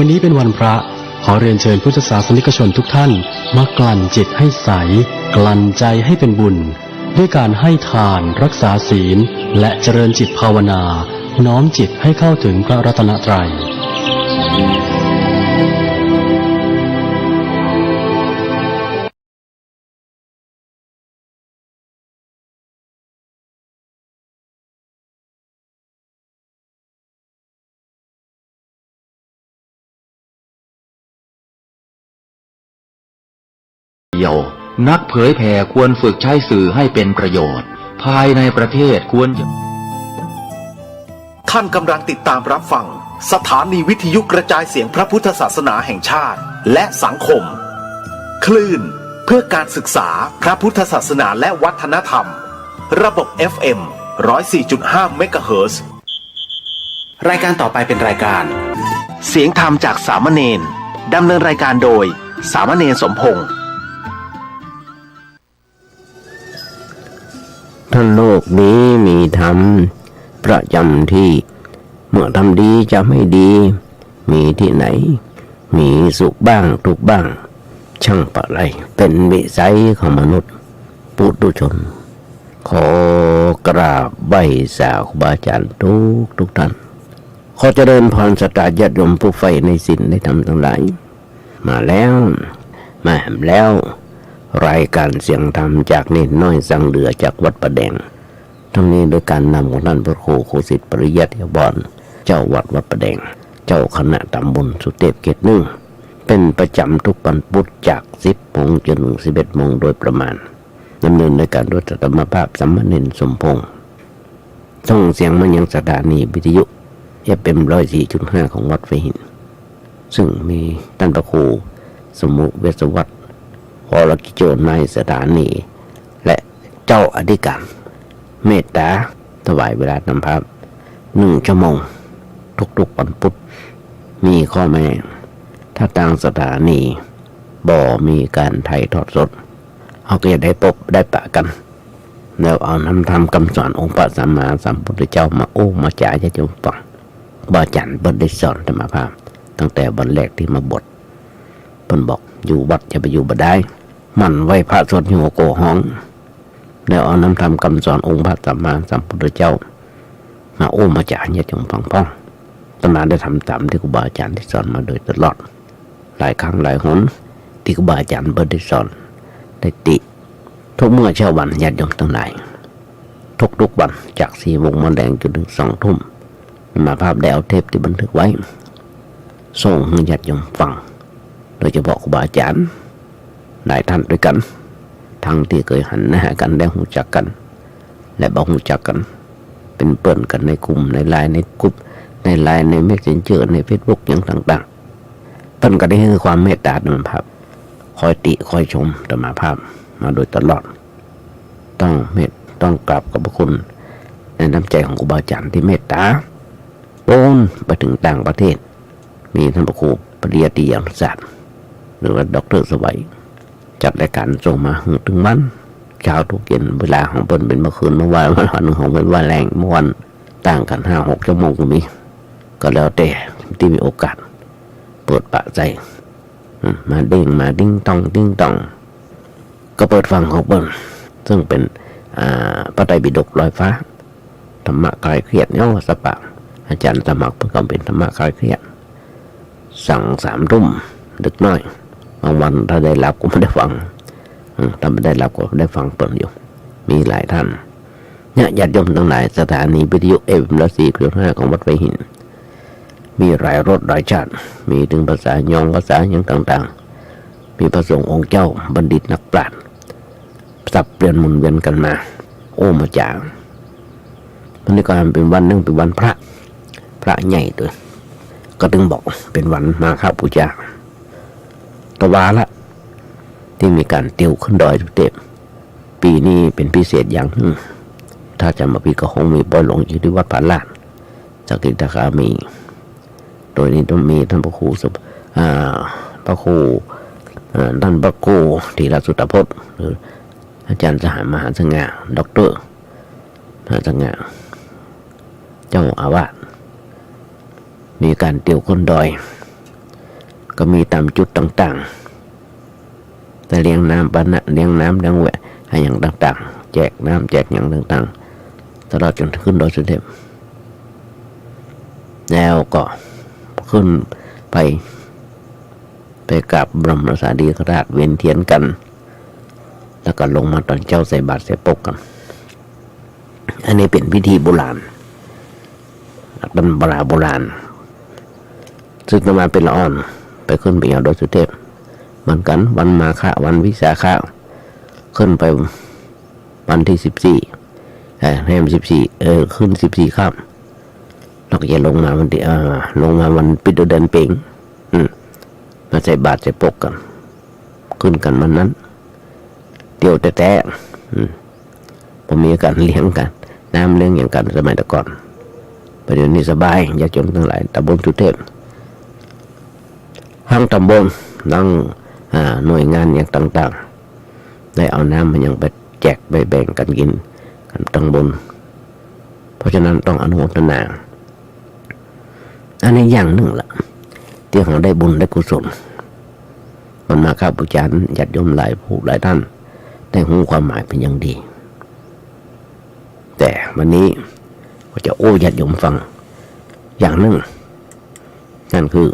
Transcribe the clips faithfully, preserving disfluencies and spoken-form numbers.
วันนี้เป็นวันพระ ขอเรียนเชิญพุทธศาสนิกชนทุกท่าน มากลั่นจิตให้ใส กลั่นใจให้เป็นบุญ ด้วยการให้ทาน รักษาศีล และเจริญจิตภาวนา น้อมจิตให้เข้าถึงพระรัตนตรัย เดียว นักเผยแผ่ควรฝึกใช้สื่อให้เป็นประโยชน์ ภายในประเทศควรจะ ท่านกำลังติดตามรับฟังสถานีวิทยุกระจายเสียงพระพุทธศาสนาแห่งชาติ และสังคม คลื่นเพื่อการศึกษาพระพุทธศาสนาและวัฒนธรรม ระบบ เอฟ เอ็ม ร้อยสี่จุดห้า เมกะเฮิรตซ์ รายการต่อไปเป็นรายการ เสียงธรรมจากสามเณร ดำเนินรายการโดย สามเณรสมพงษ์ ถ้าโลกนี้มีธรรมประจำที่ เมื่อธรรมดีจะไม่ดี มีที่ไหน มีสุขบ้างทุกข์บ้าง ช่างปะไร เป็นวิสัยของมนุษย์ปุถุชน ขอกราบไหว้สาครูบาอาจารย์ทุกทุกท่าน ขอเจริญพรศรัทธาญาติโยมผู้ใฝ่ในศีลในธรรมทั้งหลาย มาแล้ว มาแหมแล้ว รายการเสียงธรรมจากเณรน้อยสังเหลือจากวัดป่าแดง ทั้งนี้โดยการนำของท่านพระครูโคสิตปริยัติยบร เจ้าวัดวัดป่าแดง เจ้าคณะตำบลสุเทพเขตหนึ่ง เป็นประจำทุกวันพุธจากสิบโมงจนถึงสิบเอ็ดโมงโดยประมาณ ดำเนินรายการโดยอาตมาภาพสามเณรสมพงษ์ ส่งเสียงมายังสถานีวิทยุ เอฟ เอ็ม ร้อยสี่จุดห้า ของวัดไผ่หิน ซึ่งมีท่านพระครูสมุทรเวชวัฒน์ วรกิจโจ นายสถานี และเจ้าอธิการ เมตตาถวายเวลาธรรมภาพหนึ่งชั่วโมง ทุกๆวันพุธ มีข้อแม้ ถ้าตางสถานีบ่มีการถ่ายทอดสด เฮาก็จะได้ปบได้ปะกั๋น แล้วเอานำธรรมกำสอนองค์พระสัมมาสัมพุทธเจ้ามาอู้มาจ๋าญาติโยมฟัง ครูบาอาจ๋ารย์เปิ้นได้สอนอาตมาภาพ ตั้งแต่วันแรกตี้มาบวช เปิ้นบอกอยู่วัดอย่าไปอยู่บ่ดาย หมั่นไหว้พระสวดหิ้วโกฮ้อง แล้วเอานำธรรมกำสอนองค์พระสัมมาสัมพุทธเจ้า มาอู้มาจ๋าญาติโยมฟังพ่อง อาตมาได้ทำต๋ามตี้ครูบาอาจ๋ารย์ได้สอนมาโดยตลอด หลายครั้งหลายหน ตี้ครูบาอาจ๋ารย์เปิ้นได้สอน ได้ติ ทุกเมื่อเช้าวันญาติโยมตังหลาย ทุกๆวันจากสี่โมงมาแลงจนถึงสองทุ่ม อาตมาภาพได้เอาเทปตี้บันทึกไว้ ส่งหื้อญาติโยมฟัง โดยเฉพาะครูบาอาจ๋ารย์หลายต้านตวยกั๋น ตังตี้เกยหันหน้ากั๋นและฮู้จักกั๋น และบ่ฮู้จักกั๋น เป๋นเปื้อนกั๋นในกลุ่ม ในไลน์ ในกลุ่ม ในไลน์ ในเมสเซนเจอร์ ในเฟซบุ๊ก หยังต่างๆ เปิ้นก็ได้หื้อความเมตต๋าอาตมาภาพ คอยติคอยชมอาตมาภาพมาโดยตลอด ต้องเมต ต้องกราบขอบพระคุณในน้ำใจ๋ของครูบาอาจ๋ารย์ตี้เมตต๋า ปู๊นไปเถิงต่างประเทศ มีต้านพระครูปริยัติยานุศาสตร์ หรือว่าด็อกเตอร์สวัย จัดรายก๋านส่งมาหื้อตึงวัน เช้าทุกเย็น เวลาของเปิ้นเป๋นเมื่อคืนเมื่อวาน วันหนึ่งของเปิ้นว่าแลง เมื่อวานต่างกั๋นห้าหกชั่วโมงก็มี ก็แล้วแต่ตี้มีโอกาส เปิดปะใส่ อืม มาเด้ง มาติ๊งต๊อง ติ๊งต๊อง ก็เปิดฟังของเปิ้น ซึ่งเป๋น อ่า พระไตรปิฎกลอยฟ้า ธรรมะคลายเครียด เนาะ สปะ อาจ๋ารย์สมัครเปิ้นก็เป๋นธรรมะคลายเครียด สั่งสามทุ่ม ดึกหน้อย บางวันถ้าได้หลับก็บ่ได้ฟัง อืม ถ้าบ่ได้หลับก็ได้ฟังเปิ้นอยู่ มีหลายต้าน เนี่ย ญาติโยมตังหลาย สถานีวิทยุ เอฟ เอ็ม ร้อยสี่จุดห้า ของวัดไผ่หิน มีหลายรสหลายชาติ มีตึงภาษายอง ภาษาหยังต่างๆ มีพระสงฆ์องค์เจ้า บัณฑิตนักปราชญ์ สับเปลี่ยนหมุนเวียนกั๋นมา อู้มาจ๋า วันนี้ก็เป๋นวันนึ่งเป๋นวันพระ พระใหญ่ตวย ก็ตึงบอกเป๋นวันมาฆบูชา ตะวาละ ตี้มีก๋านติวขึ้นดอยสุเทพ ปี๋นี้เป๋นพิเศษอย่างนึ่ง ถ้าจำบ่ผิดก็คงมีปอยหลวงอยู่ตี้วัดผาลาด สักกิตาคามี โดยนี้ต้องมีต้านพระครูสุ อ่า พระครู อ่า ต้านพระครูธีรสุตพจน์ หรืออาจ๋ารย์สหายมหาสง่า ด็อกเตอร์มหาสง่า เจ้าอาวาส มีก๋านติวขึ้นดอย ก็มีต๋ามจุดต่างๆ ได้เลี้ยงน้ำปานะ เลี้ยงน้ำเลี้ยงแหวะ อะหยังต่างๆ แจกน้ำแจกหยังต่างๆ ตลอดจ๋นขึ้นดอยสุเทพ แล้วก็ขึ้นไป ไปกราบบรมสารีริกธาตุ เวียนเตียนกั๋น แล้วก็ลงมาต๋อนเจ๊าใส่บาตรใส่ปกกั๋น อันนี้เป๋นพิธีโบราณ ต๋ามตำราโบราณ ซึ่งอาตมาเป๋นละอ่อน ไปขึ้นไปยังดอยสุเทพเหมือนกั๋น วันมาฆะ วันวิสาขะ ขึ้นไปวันตี้สิบสี่ เอ่อ แฮมสิบสี่ เอ่อ ขึ้นสิบสี่ค่ำ แล้วก็จะลงมาวันตี้ เอ่อ ลงมาวันปิดเดือนเป๋ง อืม มาใส่บาตรใส่ปกกั๋น ขึ้นกั๋นวันนั้น เตียวแต๊ๆ อืม บ่มีก๋านเลี้ยงกั๋น น้ำเลี้ยงหยังกั๋น สมัยแต่ก่อน ปัจจุบันนี้สบาย ญาติโยมตังหลาย ตำบลสุเทพ ตังตำบล ตัง อ่า หน่วยงานหยังต่างๆ ได้เอาน้ำมาหยังไปแจกไปแบ่งกั๋นกิ๋นกั๋นตังบน เพราะฉะนั้นต้องอนุโมทนา อันนี้อย่างนึ่งละ ตี้เฮาได้บุญได้กุศล วันมาฆบูชา ญาติโยมหลายผู้หลายต้าน ได้ฮู้ความหมายเป๋นอย่างดี แต่วันนี้ก็จะอู้ญาติโยมฟังอย่างนึ่ง นั่นคือ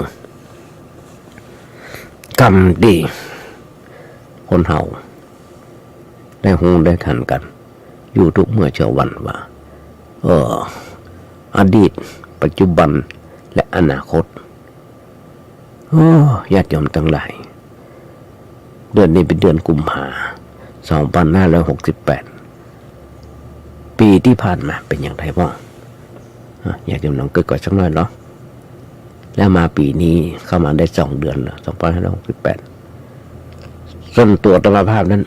กำตี้คนเฮาได้ฮู้ได้ตันกั๋นอยู่กู้เมื่อกู้วันว่า เออ อดีต ปัจจุบัน และอนาคต โอ้ ญาติโยมตังหลาย เดือนนี้เป๋นเดือนกุมภา สองปันห้าร้อยหกสิบแปด ปี๋ตี้ผ่านมาเป๋นอย่างไรบ้าง อ่ะ ญาติโยมลองกึ๊ดก่อนสักหน่อยเนาะ แล้วมาปี๋นี้เข้ามาได้สองเดือนแล้ว สองปันห้าร้อยหกสิบแปด ส่วนตั๋วอาตมาภาพนั้น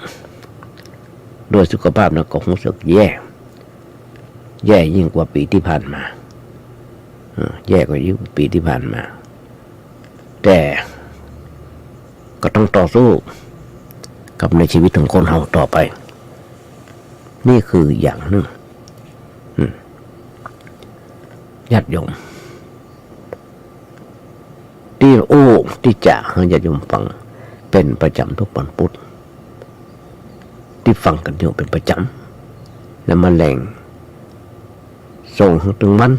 โดยสุขภาพนั้นก็ฮู้สึกแย่ แย่ยิ่งกว่าปี๋ตี้ผ่านมา เออ แย่กว่ายิ่งปี๋ตี้ผ่านมา แต่ก็ต้องต่อสู้กับในชีวิตของคนเฮาต่อไป นี่คืออย่างนึ่ง อืม ญาติโยม ตี้อู้ตี้จะหื้อญาติโยมฟังเป๋นประจ๋ำกู้วันปุธ ตี้ฟังกั๋นอยู่เป๋นประจ๋ำ แล้วมาแหล่งส่งตึงมัน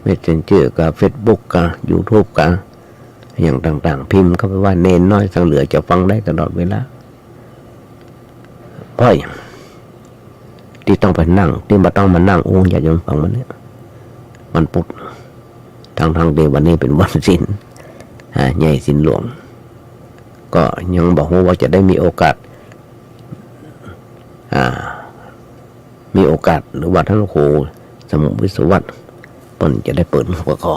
เมสเซนเจอร์ กับเฟซบุ๊ก กับยูทูบ กับหยังต่างๆ พิมพ์เข้าไปว่าเณรน้อยสังเหลือจะฟังได้ตลอดเวลา เพราะหยังตี้ต้องไปนั่ง ตี้บ่ต้องมานั่งอู้ญาติโยมฟังวันนี้ วันปุธ ตังๆ ตี้วันนี้เป๋นวันศีล อ่า ใหญ่ศีลหลวง ก็ยังบ่ฮู้ว่าจะได้มีโอกาส อ่า มีโอกาส หรือว่าต้านครูสมุทรวิศวัตเปิ้นจะได้เปิดหัวข้อ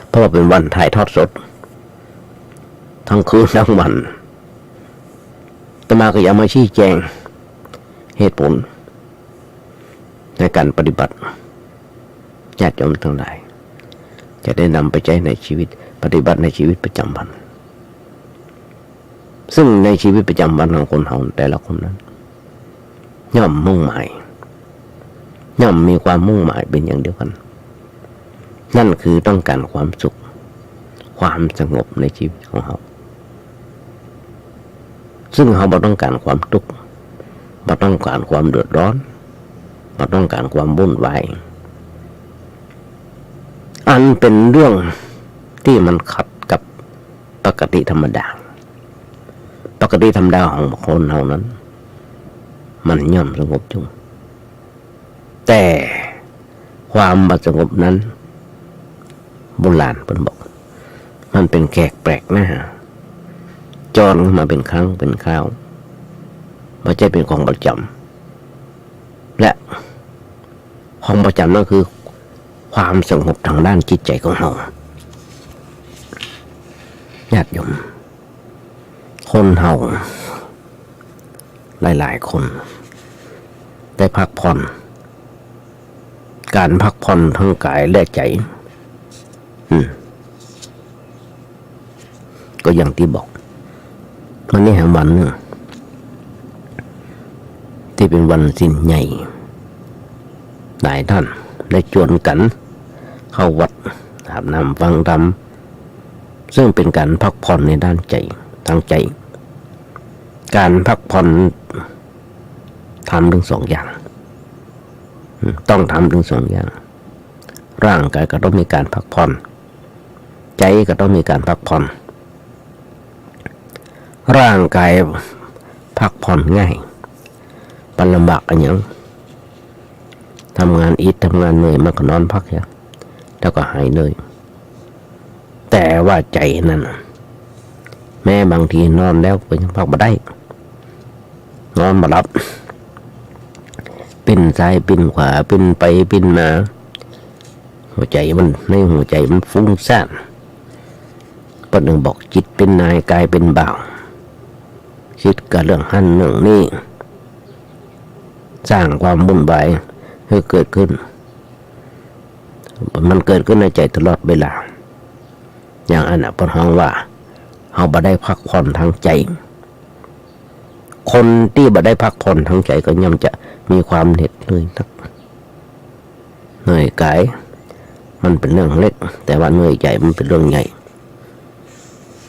เพราะว่าเป๋นวันถ่ายทอดสด ตังคืนตังวัน อาตมาก็อยากมาชี้แจ๋งเหตุผลในก๋านปฏิบัติ ญาติโยมตังหลาย จะได้นำไปใจ๊ในชีวิต ปฏิบัติในชีวิตประจ๋ำวัน ซึ่งในชีวิตประจ๋ำวันของคนเฮาแต่ละคนนั้น ย่อมมุ่งหมาย ย่อมมีความมุ่งหมายเป๋นอย่างเดียวกั๋น นั่นคือต้องก๋านความสุข ความสงบในชีวิตของเฮา ซึ่งเฮาบ่ต้องก๋านความตุ๊กข์ บ่ต้องก๋านความเดือดร้อน บ่ต้องก๋านความวุ่นวาย อันเป๋นเรื่องตี้มันขัดกับปกติธรรมดา ปกติธรรมดาของคนเฮานั้น มันย่อมสงบอยู่ แต่ความบ่สงบนั้น โบราณเปิ้นบอก มันเป๋นแขกแปลกหน้า จรเข้ามาเป๋นครั้งเป๋นคราว บ่ใจ้เป๋นของประจ๋ำ และของประจ๋ำนั้นคือความสงบตางด้านจิตใจ๋ของเฮา ญาติโยม คนเฮาหลายๆ คนได้พักผ่อน ก๋านพักผ่อนตางก๋ายและใจ๋ อืม ก็อย่างตี้บอก วันนี้แหมวันนึ่ง ตี้เป๋นวันศีลใหญ่ หลายต้านได้จวนกั๋นเข้าวัด อาบน้ำฟังธรรม ซึ่งเป๋นก๋านพักผ่อนในด้านใจ๋ ตางใจ๋ ก๋านพักผ่อนทำตึงสองอย่าง อืม ต้องทำตึงสองอย่าง ร่างก๋ายก็ต้องมีก๋านพักผ่อน ใจ๋ก็ต้องมีก๋านพักผ่อน ร่างก๋ายพักผ่อนง่าย บ่ลำบากอะหยัง ทำงานอิด ทำงานเหนื่อย มันก็นอนพักเหีย แล้วก็หายเหนื่อย แต่ว่าใจ๋นั้นน่ะ แม้บางทีนอนแล้วก็ยังพักบ่ได้ นอนบ่หลับ ปิ้นซ้ายปิ้นขวา ปิ้นไปปิ้นมา หัวใจ๋มัน ในหัวใจ๋มันฟุ้งซ่าน เปิ้นจึงบอกจิตเป๋นนาย ก๋ายเป๋นบ่าว คิดกับเรื่องหั้นเรื่องนี้ สร้างความวุ่นวายหื้อเกิดขึ้น มันเกิดขึ้นในใจ๋ตลอดเวลา อย่างอั้นน่ะ เปิ้นฮ้องว่า เฮาบ่ได้พักผ่อนตางใจ๋ คนตี้บ่ได้พักผ่อนตางใจ๋ก็ย่อมจะมีความเหน็ดเหนื่อยนัก เหนื่อยก๋ายมันเป๋นเรื่องเล็ก แต่ว่าเหนื่อยใจ๋มันเป๋นเรื่องใหญ่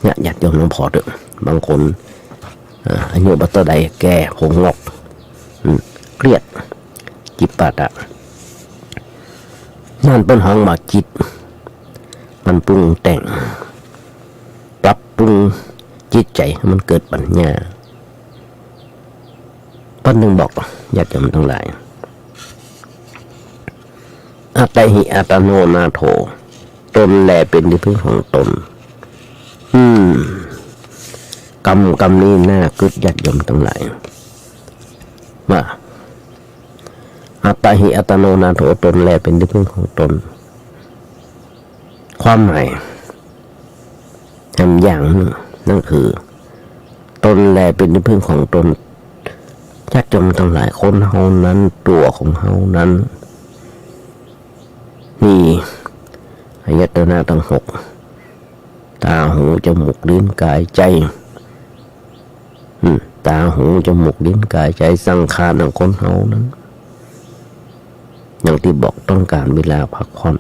เนี่ย ญาติโยมหลวงพ่อเต๊อะ บางคน เอ่อ อายุบ่เต้าใด แก่ ผมงอก อืม เครียด จิปาถะ นั่นเปิ้นฮ้องว่าจิตมันปรุงแต่ง ปรับปรุงจิตใจ๋หื้อมันเกิดปัญญา เปิ้นจึงบอกญาติโยมตังหลาย อัตตาหิ อัตตาโน นาโถ ตนแลเป๋นตี้ผึ้งของตน อืม กำ กำนี้น่ากึ๊ดญาติโยมตังหลาย ว่า อัตตาหิ อัตตาโน นาโถ ตนแลเป๋นตี้ผึ้งของตน ความหมายแหมอย่างนึ่ง นั่นคือ ตนแลเป๋นตี้ผึ้งของตน ญาติโยมตังหลาย คนเฮานั้น ตั๋วของเฮานั้น มีอายตนะตังหก ต๋า หู จมูก ลิ้น ก๋าย ใจ๋ อืม ต๋า หู จมูก ลิ้น ก๋าย ใจ๋ สังขารของคนเฮานั้น อย่างตี้บอกต้องก๋านเวลาพักผ่อน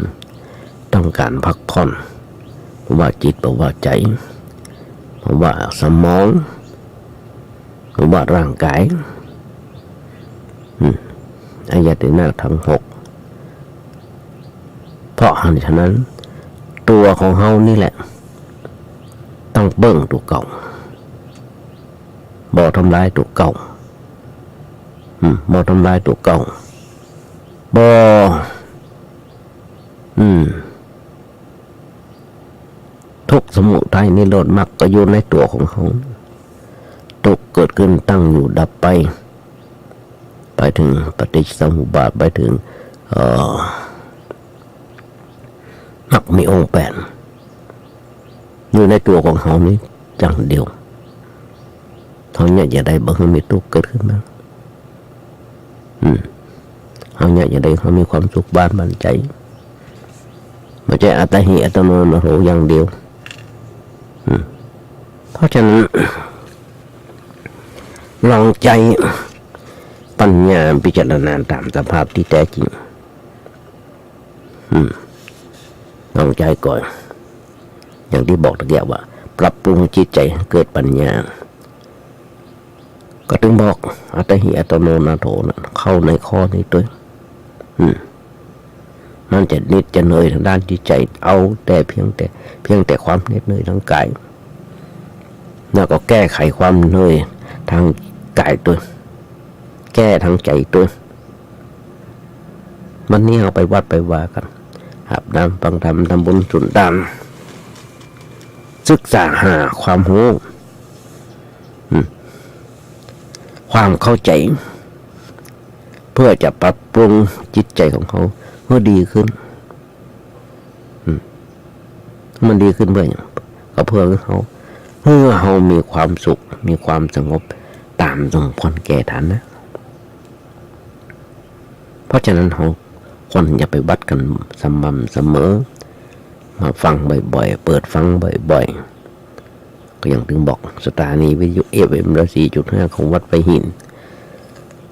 ต้องก๋านพักผ่อน บ่ว่าจิต บ่ว่าใจ๋ บ่ว่าสมอง บ่ว่าร่างก๋าย อืม อายตนะตังหก เพราะฉะนั้น ตั๋วของเฮานี่แหละ ต้องเปิ้งตั๋วเก่า บ่ทำลายตั๋วเก่า อืม บ่ทำลายตั๋วเก่า บ่ อืม ทุกข์ สมุทัย นิโรธ มรรค ก็อยู่ในตั๋วของเฮา ทุกข์เกิดขึ้น ตั้งอยู่ ดับไป ไปเถิงปฏิจจสมุปบาท ไปเถิง เอ่อ มรรคมีองค์แปด อยู่ในตั๋วของเฮานี้จังเดียว เฮาเยียะจะใดบ่หื้อมีทุกข์เกิดขึ้นมา อืม เฮาเยียะจะใดเฮามีความสุขบานบั่นใจ๋ บ่ใจ้อัตตาหิ อัตตาโน นาโถ อย่างเดียว อืม เพราะฉะนั้น ลองใจ๊ปัญญาพิจารณาต๋ามสภาพตี้แต๊จริง อืม ลองใจ๊ก่อน อย่างตี้บอกตะเกียะว่า ปรับปรุงจิตใจ๋หื้อเกิดปัญญา ก็ตึงบอก อัตตาหิ อัตตาโน นาโถ นะ เข้าในข้อนี้ตวย อืม มันจะเหน็ดจะเหนื่อยตางด้านจิตใจ๋ เอาแต่เพียงแต่ เพียงแต่ความเหน็ดเหนื่อยตางก๋าย แล้วก็แก้ไขความเหนื่อยตางก๋ายตวย แก้ตางใจ๋ตวย วันนี้เฮาไปวัดไปวากั๋น อาบน้ำฟังธรรม ทำบุญสุนตาน ศึกษาหาความฮู้ อืม ความเข้าใจ๋ เพื่อจะปรับปรุงจิตใจ๋ของเฮาหื้อดีขึ้น อืม มันดีขึ้นเปื้อหยัง ก็เปื้อหื้อเฮา หื้อเฮามีความสุข มีความสงบ ต๋ามสมควรแก่ฐานะ เพราะฉะนั้นเฮาควรจะไปวัดกั๋นสม่ำเสมอ มาฟังบ่อยๆ เปิดฟังบ่อยๆ ก็อย่างตึงบอก สถานีวิทยุ เอฟเอ็ม ร้อยสี่จุดห้า ของวัดไผ่หิน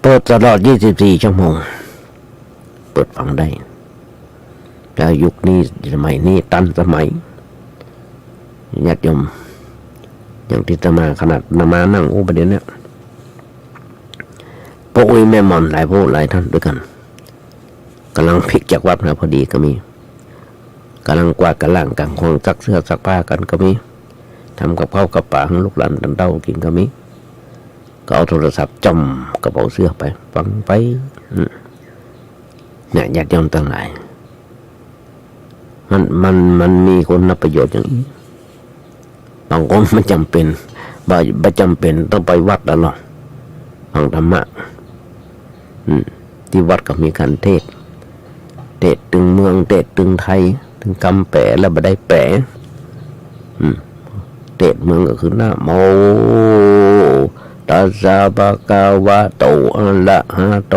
เปิดตลอด ยี่สิบสี่ ชั่วโมง เปิดฟังได้ แล้วยุคนี้ สมัยนี้ ตันสมัย ญาติโยม อย่างตี้อาตมา ขนาดอาตมานั่งอู้ประเดี๋ยวเนี้ย ป้ออุ๊ยแม่หม่อนหลายผู้หลายต้านด้วยกั๋น ก๋ำลังปิ๊กจากวัดมาพอดีก็มี ก๋ำลังกวาดก๋ำลังก๋างคลองซักเสื้อซักผ้ากั๋นก็มี ทำกับข้าวกับป๋าหื้อลูกหลานต้านเต้ากิ๋นก็มี ก็เอาโทรศัพท์จ่อมกระเป๋าเสื้อไป ฟังไป อืม เนี่ย ญาติโยมตังหลาย มัน มัน มันมีคุณประโยชน์อย่างอี้ บางคนบ่จ๋ำเป๋น บ่ บ่จ๋ำเป๋นต้องไปวัดแล้วเนาะ ฟังธรรมะ อืม ตี้วัดก็มีก๋านเทศน์ เทศน์ตึงเมือง เทศน์ตึงไทย ตึงกำแป๋ แล้วบ่ได้แป๋ อืม เทศน์เมืองก็คือ นะโม ตัสสะ ภะคะวะโต อะระหะโต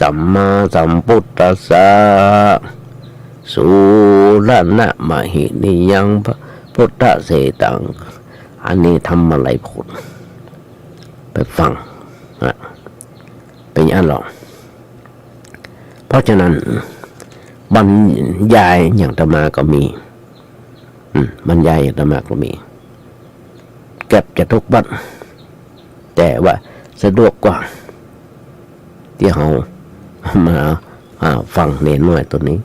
สัมมาสัมพุทธัสสะ สุรณะมะหินิยัง พุทธเสตัง อันนี้ธรรมะไหลผล ไปฟังนะ เป๋นอันหรอก เพราะฉะนั้น บรรยายอย่างอาตมาก็มี อืม บรรยายอย่างอาตมาก็มี แก็บจะทุกวัด แต่ว่าสะดวกกว่า ตี้เฮามา อ่า ฟังเณรน้อยตนนี้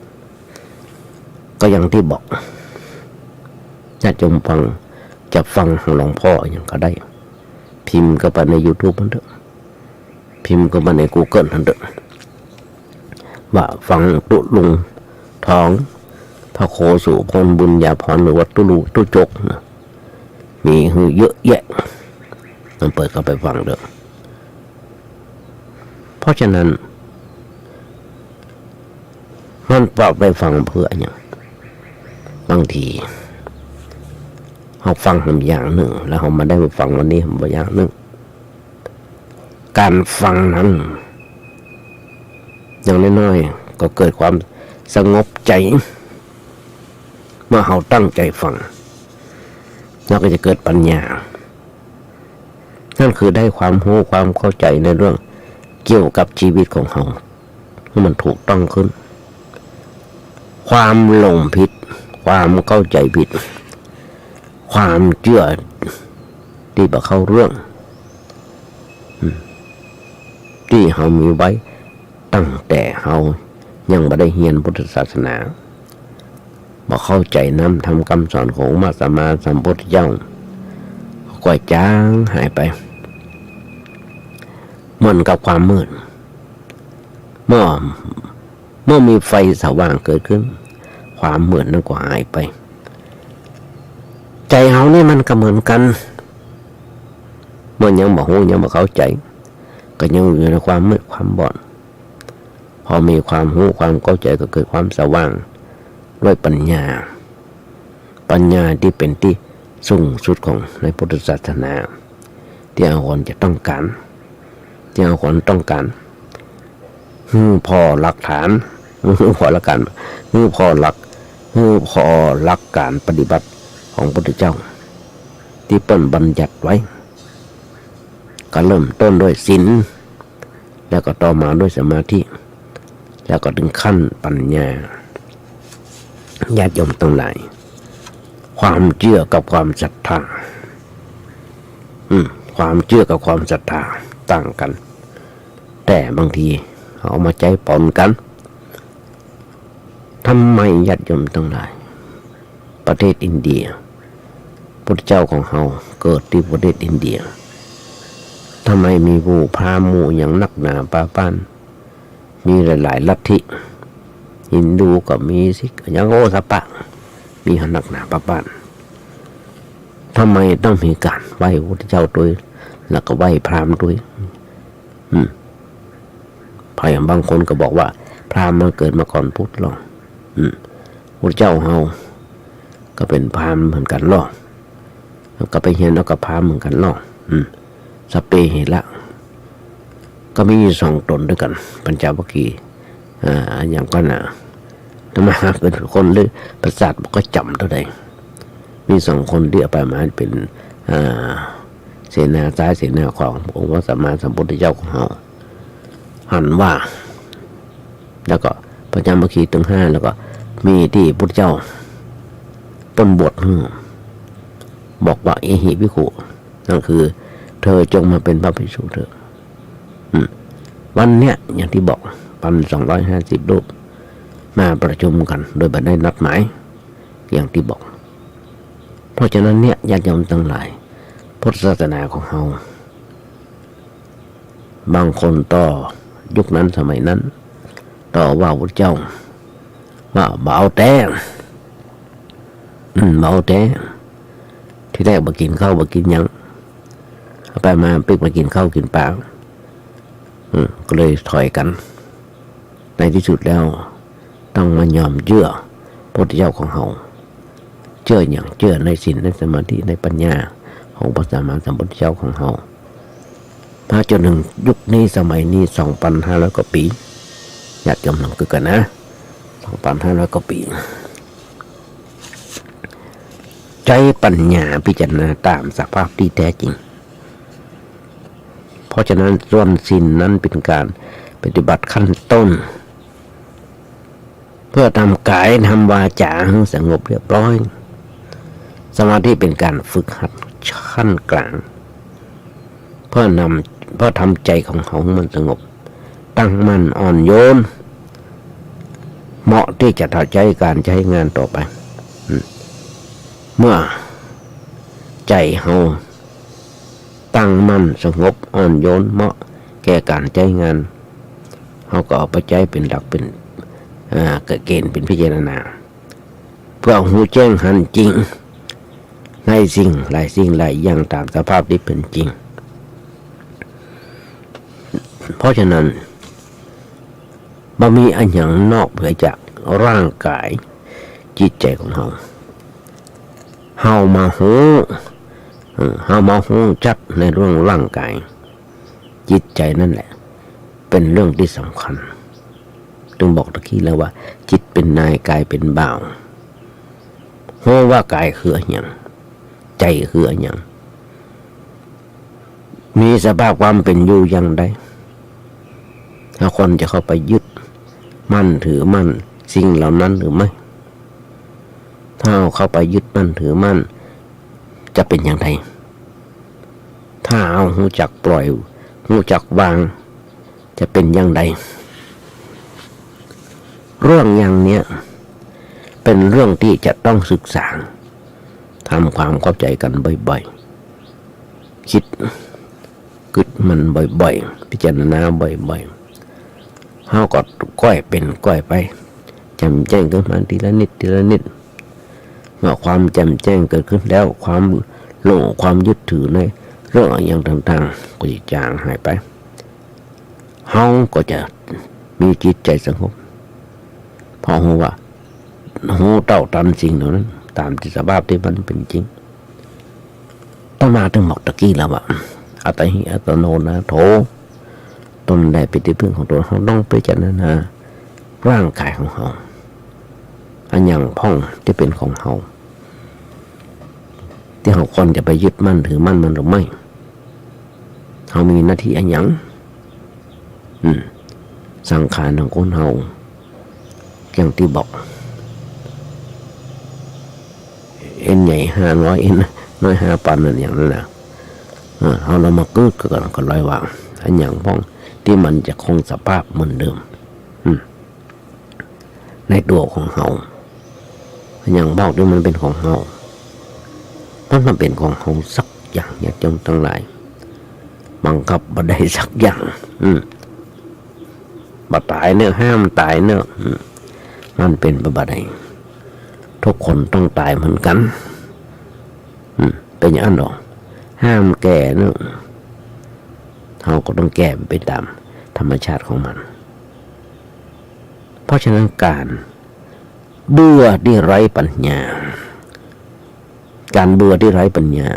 ก็อย่างตี้บอก ญาติโยมฟัง จะฟังของหลวงพ่อหยังก็ได้ พิมพ์เข้าไปในยูทูบหั้นเต๊อะ พิมพ์เข้าไปในกูเกิลหั้นเต๊อะ ว่าฟังตุ๊ลุงทอง พระโคโสภณ บุญญาภรณ์ หรือว่าตุ๊ลุ ตุ๊จกนะ มีหื้อเยอะแยะ ลองเปิดเข้าไปฟังเต๊อะ เพราะฉะนั้น มันปรับไปฟังเปื้อหยัง บางที เฮาฟังหนอย่างนึ่ง แล้วเฮามาได้มาฟังวันนี้หนอย่างนึ่ง ก๋านฟังนั้น อย่างน้อยๆ ก็เกิดความสงบใจ๋ เมื่อเฮาตั้งใจ๋ฟัง แล้วก็จะเกิดปัญญา นั่นคือได้ความฮู้ความเข้าใจ๋ในเรื่องเกี่ยวกับจีวิตของเฮา หื้อมันถูกต้องขึ้น ความหลงผิด ความเข้าใจ๋ผิด ความเจื้อตี้บ่เข้าเรื่อง อืม ตี้เฮามีไว้ตั้งแต่เฮายังบ่ได้เฮียนพุทธศาสนา บ่เข้าใจ๋นำธรรมกำสอนขององค์พระสัมมาสัมพุทธเจ้า ก็จางหายไป เหมือนกับความมืด เมื่อ เมื่อมีไฟสว่างเกิดขึ้น ความมืดนั้นก็หายไป ใจ๋เฮานี่มันก็เหมือนกั๋น เมื่อยังบ่ฮู้ยังบ่เข้าใจ๋ ก็ยังอยู่ในความมืดความบอด พอมีความฮู้ความเข้าใจ๋ก็เกิดความสว่างด้วยปัญญา ปัญญาตี้เป๋นตี้สูงสุดของในพุทธศาสนา ตี้เฮาควรจะต้องก๋าน ตี้เฮาควรต้องก๋าน หื้อผ่อหลักฐาน หื้อผ่อหลักก๋าน หื้อผ่อหลัก หื้อผ่อหลักก๋านปฏิบัติของพุทธเจ้า ตี้เปิ้นบัญญัติไว้ ก็เริ่มต้นด้วยศีล แล้วก็ต่อมาด้วยสมาธิ แล้วก็ถึงขั้นปัญญา ญาติโยมตังหลาย ความเจื้อกับความศรัทธา อืม ความเจื้อกับความศรัทธาต่างกั๋น แต่บางทีเอามาใจ๊ป๋นกั๋น ทำไมญาติโยมตังหลาย ประเทศอินเดีย พุทธเจ้าของเฮาเกิดตี้ประเทศอินเดีย ทำไมมีหมู่พราหมณ์หมู่หยังนักหนาปาป้าน มีหลายๆ ลัทธิ ฮินดูก็มี ซิก หยัง โอ้ สะปะ มีนักหนาปาป้าน ทำไมต้องมีก๋านไหว้พุทธเจ้าตวย แล้วก็ไหว้พราหมณ์ตวย อืม พราหมณ์บางคนก็บอกว่า พราหมณ์มันเกิดมาก่อนพุทธหรอก อืม พุทธเจ้าเฮาก็เป๋นพราหมณ์เหมือนกั๋นหรอก ก็ไปเฮียนเอากับพราหมณ์เหมือนกั๋นหรอก อืม สัพเพเหระ ก็มีอยู่สองต๋นตวยกั๋น ปัญจวัคคีย์ อ่า อะหยังก่อนะ อาตมาเป๋นคนเลือกประสาทบ่ค่อยจ๋ำเต้าใด มีสองคนตี้เอาไปมาเป๋น อ่า เสนาซ้ายเสนาขวาขององค์พระสัมมาสัมพุทธเจ้าของเฮา หันว่า แล้วก็ปัญจวัคคีย์ตึงห้า แล้วก็มีตี้พุทธเจ้าเปิ้นบวชหื้อ บอกว่า เอหิภิกขุ นั่นคือเธอจงมาเป็นพระภิกษุเถิด อืม วันเนี้ยอย่างที่บอก พันสองร้อยห้าสิบรูป มาประชุมกั๋นโดยบ่ได้นัดหมาย อย่างที่บอก เพราะฉะนั้นเนี่ย ญาติโยมตังหลาย พุทธศาสนาของเฮา บางคนต่อยุคนั้นสมัยนั้น ต่อว่าพุทธเจ้า ว่าบ่เอาแต๊ อืม บ่เอาแต๊ ทีแรกบ่กิ๋นข้าวบ่กิ๋นหยัง เอาไปมาปิ๊กมากิ๋นข้าวกิ๋นป๋า อืม ก็เลยถอยกั๋น ในที่สุดแล้ว ต้องมายอมเจื้อพระพุทธเจ้าของเฮา เจื้อหยัง เจื้อในศีล ในสมาธิ ในปัญญาของพระสัมมาสัมพุทธเจ้าของเฮา มาจนถึงยุคนี้สมัยนี้ สองปันห้าร้อยกว่าปี๋ ญาติโยมลองกึ๊ดกั๋นนะ สองปันห้าร้อยกว่าปี๋ ใจ๊ปัญญาพิจารณาต๋ามสภาพตี้แต๊จริง เพราะฉะนั้นส่วนศีลนั้นเป๋นก๋านปฏิบัติขั้นต้น เพื่อทำก๋ายทำวาจ๋าหื้อสงบเรียบร้อย สมาธิเป๋นก๋านฝึกหัดขั้นก๋าง เพื่อนำ เพื่อทำใจ๋ของเฮาหื้อมันสงบ ตั้งมั่นอ่อนโยน เหมาะตี้จะใจ๊ก๋านใจ๊งานต่อไป อืม เมื่อใจ๋เฮา ตั้งมั่นสงบอ่อนโยนเหมาะแก่ก๋านใจ๊งาน เฮาก็เอาไปใจ๊เป๋นหลักเป๋น อ่า เกณฑ์เป๋นพิจารณา เพื่อฮู้แจ้งหันจริงในสิ่งหลายสิ่งหลายอย่างต๋ามสภาพตี้เป๋นจริง เพราะฉะนั้น บ่มีอะหยังนอกเหนือจากร่างก๋ายจิตใจ๋ของเฮา เฮามาฮู้ เออ เฮามาฮู้จักในเรื่องร่างก๋าย จิตใจ๋นั่นแหละ เป๋นเรื่องตี้สำคัญ ตึงบอกตะกี้แล้วว่า จิตเป๋นนาย ก๋ายเป๋นบ่าว ฮู้ว่าก๋ายคืออะหยัง ใจ๋คืออะหยัง มีสภาพความเป๋นอยู่อย่างใด เฮาควรจะเข้าไปยึดมั่นถือมั่นสิ่งเหล่านั้นหรือไม่ ถ้าเฮาเข้าไปยึดมั่นถือมั่น จะเป๋นอย่างใด ถ้าเฮาฮู้จักปล่อย ฮู้จักวาง จะเป๋นอย่างใด เรื่องอย่างเนี้ย เป๋นเรื่องตี้จะต้องศึกษา ทำความเข้าใจ๋กั๋นบ่อยๆ กึ๊ดมันบ่อยๆ พิจารณาบ่อยๆ เฮาก็ก้อยเป๋นก้อยไป แจ่มแจ้งขึ้นมาทีละนิดทีละนิด เมื่อความแจ่มแจ้งเกิดขึ้นแล้ว ความหลง ความยึดถือในเรื่องอย่างต่างๆ ก็จะจางหายไป เฮาก็จะมีจิตใจ๋สงบ เพราะฮู้ว่า ฮู้เต้าตันสิ่งเหล่านั้น ต๋ามตี้สภาพตี้มันเป๋นจริง อาตมาตึงบอกตะกี้แล้วว่า อัตตาหิ อัตตาโน นาโถ ตนแลเป๋นตี้เปิ้งของตน เฮาต้องพิจารณาร่างก๋ายของเฮา อะหยังพ่องตี้เป๋นของเฮา ตี้เฮาควรจะไปยึดมั่นถือมั่นมันหรือไม่ เฮามีหน้าตี้อะหยัง อืม สังขารของคนเฮา อย่างตี้บอก เอ็นใหญ่ห้าร้อย เอ็นน้อยห้าปันนั่นอย่างนั้นน่ะ เออ เฮาลองมากึ๊ดกั๋นก่อนเลยว่า อะหยังพ่องตี้มันจะคงสภาพเหมือนเดิม อืม ในตั๋วของเฮา อะหยังพ่องตี้มันเป๋นของเฮา มันบ่เป๋นของเฮาสักอย่าง ญาติโยมตังหลาย บังคับบ่ได้สักอย่าง อืม บ่ต๋ายเนาะ ห้ามต๋ายเนาะ อืม มันเป๋นไปบ่ได้ ทุกคนต้องต๋ายเหมือนกั๋น อืม เป๋นอย่างนั้นเนาะ ห้ามแก่เนาะ เฮาก็ต้องแก่ไปต๋ามธรรมชาติของมัน เพราะฉะนั้นก๋านเบื่อตี้ไร้ปัญญา ก๋านเบื่อตี้ไร้ปัญญา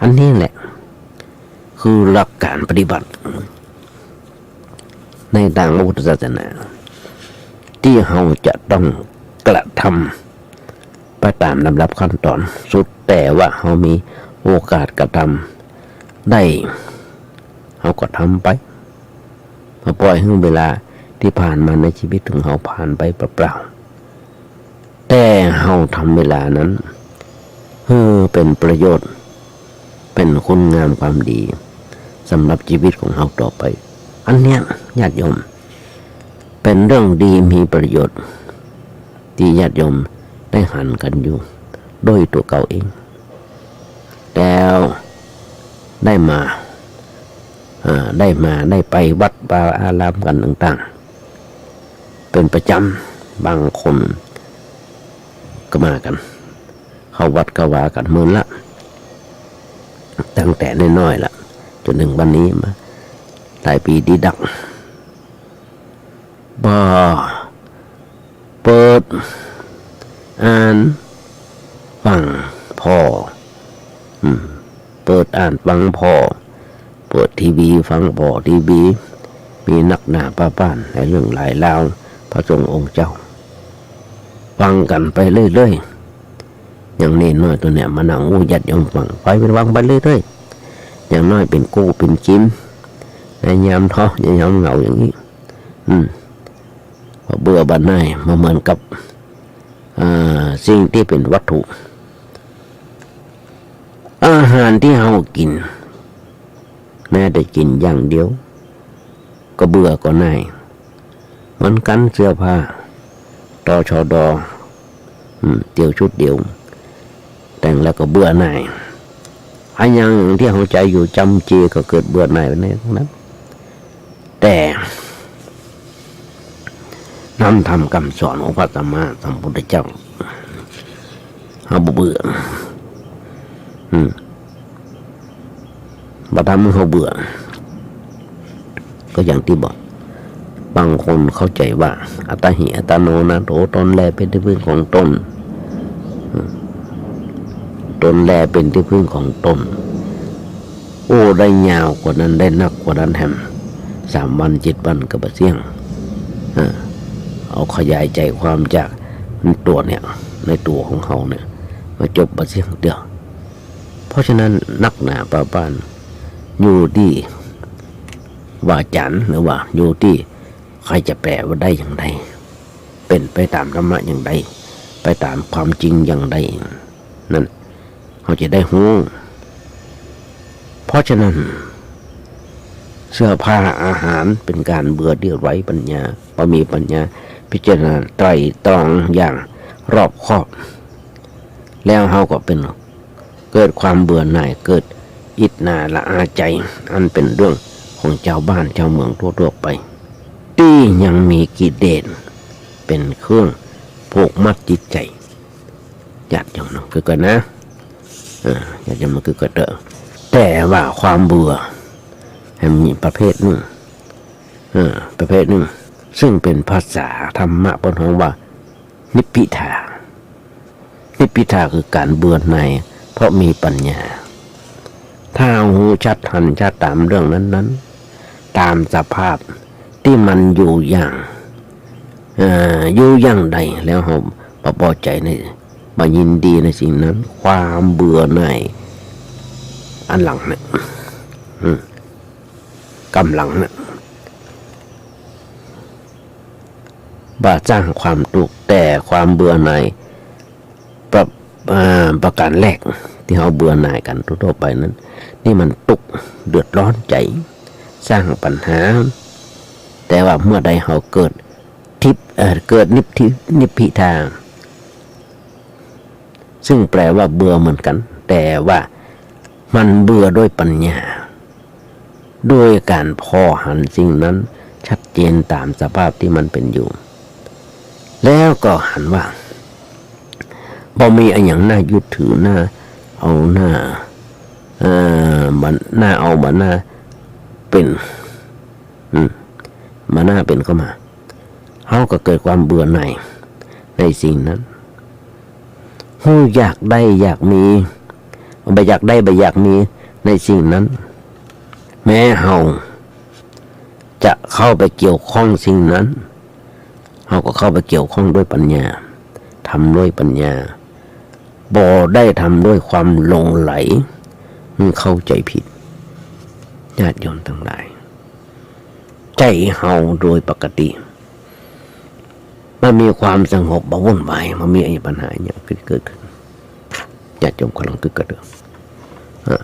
อันนี้แหละ คือหลักก๋านปฏิบัติ ในตางพระพุทธศาสนา ตี้เฮาจะต้องกระทำไปต๋ามลำดับขั้นต๋อน สุดแต่ว่าเฮามีโอกาสกระทำได้ เฮาก็ทำไป บ่ปล่อยหื้อเวลาตี้ผ่านมาในจีวิตของเฮาผ่านไปเปล่าๆ แต่เฮาทำเวลานั้น หื้อเป๋นประโยชน์ เป๋นคุณงามความดีสำหรับจีวิตของเฮาต่อไป อันเนี้ยญาติโยม เป๋นเรื่องดีมีประโยชน์ ตี้ญาติโยมได้หันกั๋นอยู่โดยตั๋วเก่าเอง แล้วได้มา อ่า ได้มา ได้ไปวัดวาอารามกั๋นต่างๆ เป๋นประจ๋ำ บางคนก็มากั๋น เข้าวัดเข้าวากั๋นเมินละ ตั้งแต่น้อยๆ ละ จ๋นเถิงวันนี้มาหลายปี๋ดีดัก บ่ เปิดอ่านฟังผ่อ อืม เปิดอ่านฟังผ่อ เปิดทีวีฟังผ่อทีวี มีนักหนาป้าป้านในเรื่องหลายราว พระสงฆ์องค์เจ้า ฟังกั๋นไปเรื่อยๆ อย่างน้อยๆ ตั๋วเนี้ย มานั่งอู้ญาติโยมฟัง ไปเป๋นฟังไปเรื่อยๆ อย่างน้อยเป๋นกู้เป๋นกิ๋ม ในยามท้อ ในยามเหงาอย่างนี้ อืม พอเบื่อบ่าน่าย บ่เหมือนกับ อ่า สิ่งตี้เป๋นวัตถุ อาหารตี้เฮากิ๋น แม้แต่กิ๋นอย่างเดียว ก็เบื่อก็น่าย เหมือนกั๋นเสื้อผ้า ตชด อืม เตียวชุดเดียว แต่งแล้วก็เบื่อหน่าย อะหยังตี้เฮาใจ๊อยู่จ๋ำเจก็เกิดเบื่อหน่ายไปในตังนั้น แต่นำธรรมกำสอนของพระสัมมาสัมพุทธเจ้า เฮาบ่เบื่อ อืม บ่ทำหื้อเฮาเบื่อ ก็อย่างตี้บอก บางคนเข้าใจ๋ว่า อัตตาหิ อัตตาโน นาโถ ตนแลเป๋นตี้พึ่งของตน อืม ตนแลเป๋นตี้พึ่งของตน โอ้ ได้ยาวกว่านั้น ได้นักกว่านั้นแหม สามวันเจ็ดวันก็บ่เสี้ยง อ่า เอาขยายใจ๋ความจากตั๋วเนี้ย ในตั๋วของเฮาเนี้ย มาจบบ่เสี้ยงเตื้อ เพราะฉะนั้นนักหนาป้าป้าน อยู่ตี้วาจ๋ารย์ หรือว่าอยู่ตี้ใผจะแปลว่าได้อย่างใด เป๋นไปต๋ามธรรมะอย่างใด ไปต๋ามความจริงอย่างใด นั้นเฮาจะได้ฮู้ เพราะฉะนั้น เสื้อผ้าอาหารเป๋นก๋านเบื่อตี้ไร้ปัญญา บ่มีปัญญาพิจารณาไตร่ตรองอย่างรอบคอบ แล้วเฮาก็เป๋น เกิดความเบื่อหน่าย เกิดอิจฉาละอาใจ๋ อันเป๋นเรื่องของจาวบ้านจาวเมืองทั่วๆ ไป ตี้ยังมีกิเลสเป๋นเครื่องผูกมัดจิตใจ๋ ญาติโยมเนาะ คือกั๋นนะ เออ ญาติโยมมันคือกั๋นเต๊อะ แต่ว่าความเบื่อมันมีประเภทนึ่ง เออ ประเภทนึ่ง ซึ่งเป๋นภาษาธรรมะเปิ้นฮ้องว่า นิพพิทา นิพพิทาคือก๋านเบื่อหน่ายเพราะมีปัญญา ถ้าฮู้ชัดหันชัดต๋ามเรื่องนั้นๆ ต๋ามสภาพตี้มันอยู่อย่าง เอ่อ อยู่อย่างใด แล้วเฮาบ่ปอใจ๋ใน บ่ยินดีในสิ่งนั้น ความเบื่อหน่ายอันหลังเนี่ย อืม ก๋ำหลังเนี่ย บ่สร้างความตุ๊กข์ แต่ความเบื่อหน่าย ประ อ่า ประก๋านแรกตี้เฮาเบื่อหน่ายกั๋นทั่วๆ ไปนั้น นี่มันตุ๊กข์เดือดร้อนใจ๋ สร้างปัญหา แต่ว่าเมื่อใดเฮาเกิดทิพย์ เอ่อ เกิดนิพพิ นิพพิทา ซึ่งแปลว่าเบื่อเหมือนกั๋น แต่ว่ามันเบื่อด้วยปัญญา ด้วยก๋านผ่อหันสิ่งนั้นชัดเจนต๋ามสภาพตี้มันเป๋นอยู่ แล้วก็หันว่า บ่มีอะหยังน่ายึดถือ น่าเอา น่า เอ่อ บ่ น่าเอา บ่ น่าเป๋น อืม บ่ น่าเป๋นเข้ามา เฮาก็เกิดความเบื่อหน่ายในสิ่งนั้น ฮู้อยากได้อยากมี บ่อยากได้บ่อยากมีในสิ่งนั้น แม้เฮาจะเข้าไปเกี่ยวข้องสิ่งนั้น เฮาก็เข้าไปเกี่ยวข้องด้วยปัญญา ทำด้วยปัญญา บ่ได้ทำด้วยความหลงใหล เข้าใจ๋ผิด ญาติโยมตังหลาย ใจ๋เฮาโดยปกติ มันมีความสงบ บ่วุ่นวาย มันมีปัญหาอะหยังเกิดขึ้น ญาติโยมกำลังตึกกระเดื่อง อ่า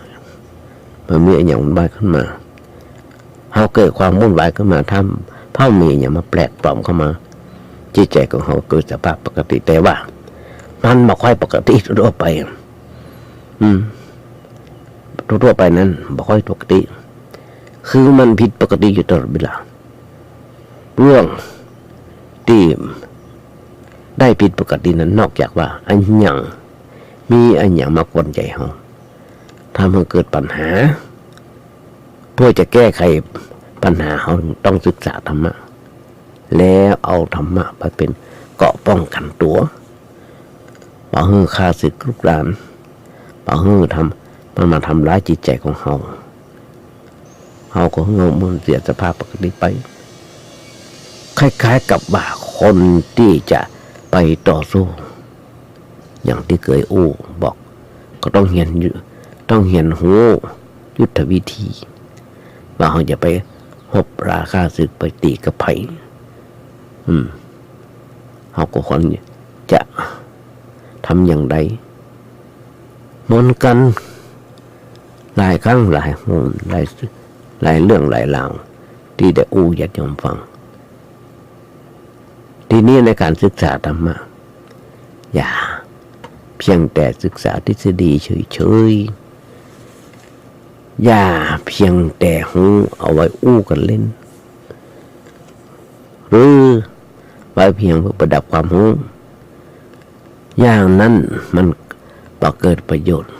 มันมีอะหยังวุ่นวายขึ้นมา เฮาเกิดความวุ่นวายขึ้นมา ถ้า ถ้ามีอะหยังมาแปลกปลอมเข้ามา จิตใจ๋ของเฮาเกิดสภาพปกติ แต่ว่ามันบ่ค่อยปกติทั่วๆ ไป อืม ทั่วๆ ไปนั้นบ่ค่อยปกติ คือมันผิดปกติอยู่ตลอดเวลา เรื่องตี้ได้ผิดปกตินั้น นอกจากว่าอะหยัง มีอะหยังมากวนใจ๋เฮา ทำหื้อเกิดปัญหา เพื่อจะแก้ไขปัญหา เฮาต้องศึกษาธรรมะ แล้วเอาธรรมะไปเป๋นเกราะป้องกั๋นตั๋ว บ่หื้อข้าศึกรุกราน บ่หื้อทำ มันมาทำร้ายจิตใจ๋ของเฮา เฮาก็หื้อมันเสียสภาพปกติไป คล้ายๆ กับว่าคนตี้จะไปต่อสู้ อย่างตี้เกยอู้บอก ก็ต้องเฮียนอยู่ ต้องเฮียนฮู้ยุทธวิธี ว่าเฮาจะไปฮบราข้าศึก ไปตี๋กับใผ อืม เฮาก็ควรจะทำอย่างใด เหมือนกั๋น หลายครั้งหลายหน หลาย หลายเรื่องหลายราว ตี้ได้อู้ญาติโยมฟัง ทีนี้ในก๋านศึกษาธรรมะ อย่าเพียงแต่ศึกษาทฤษฎีเฉยๆ อย่าเพียงแต่ฮู้เอาไว้อู้กั๋นเล่น หรือไว้เพียงเพื่อประดับความฮู้ อย่างนั้นมันบ่เกิดประโยชน์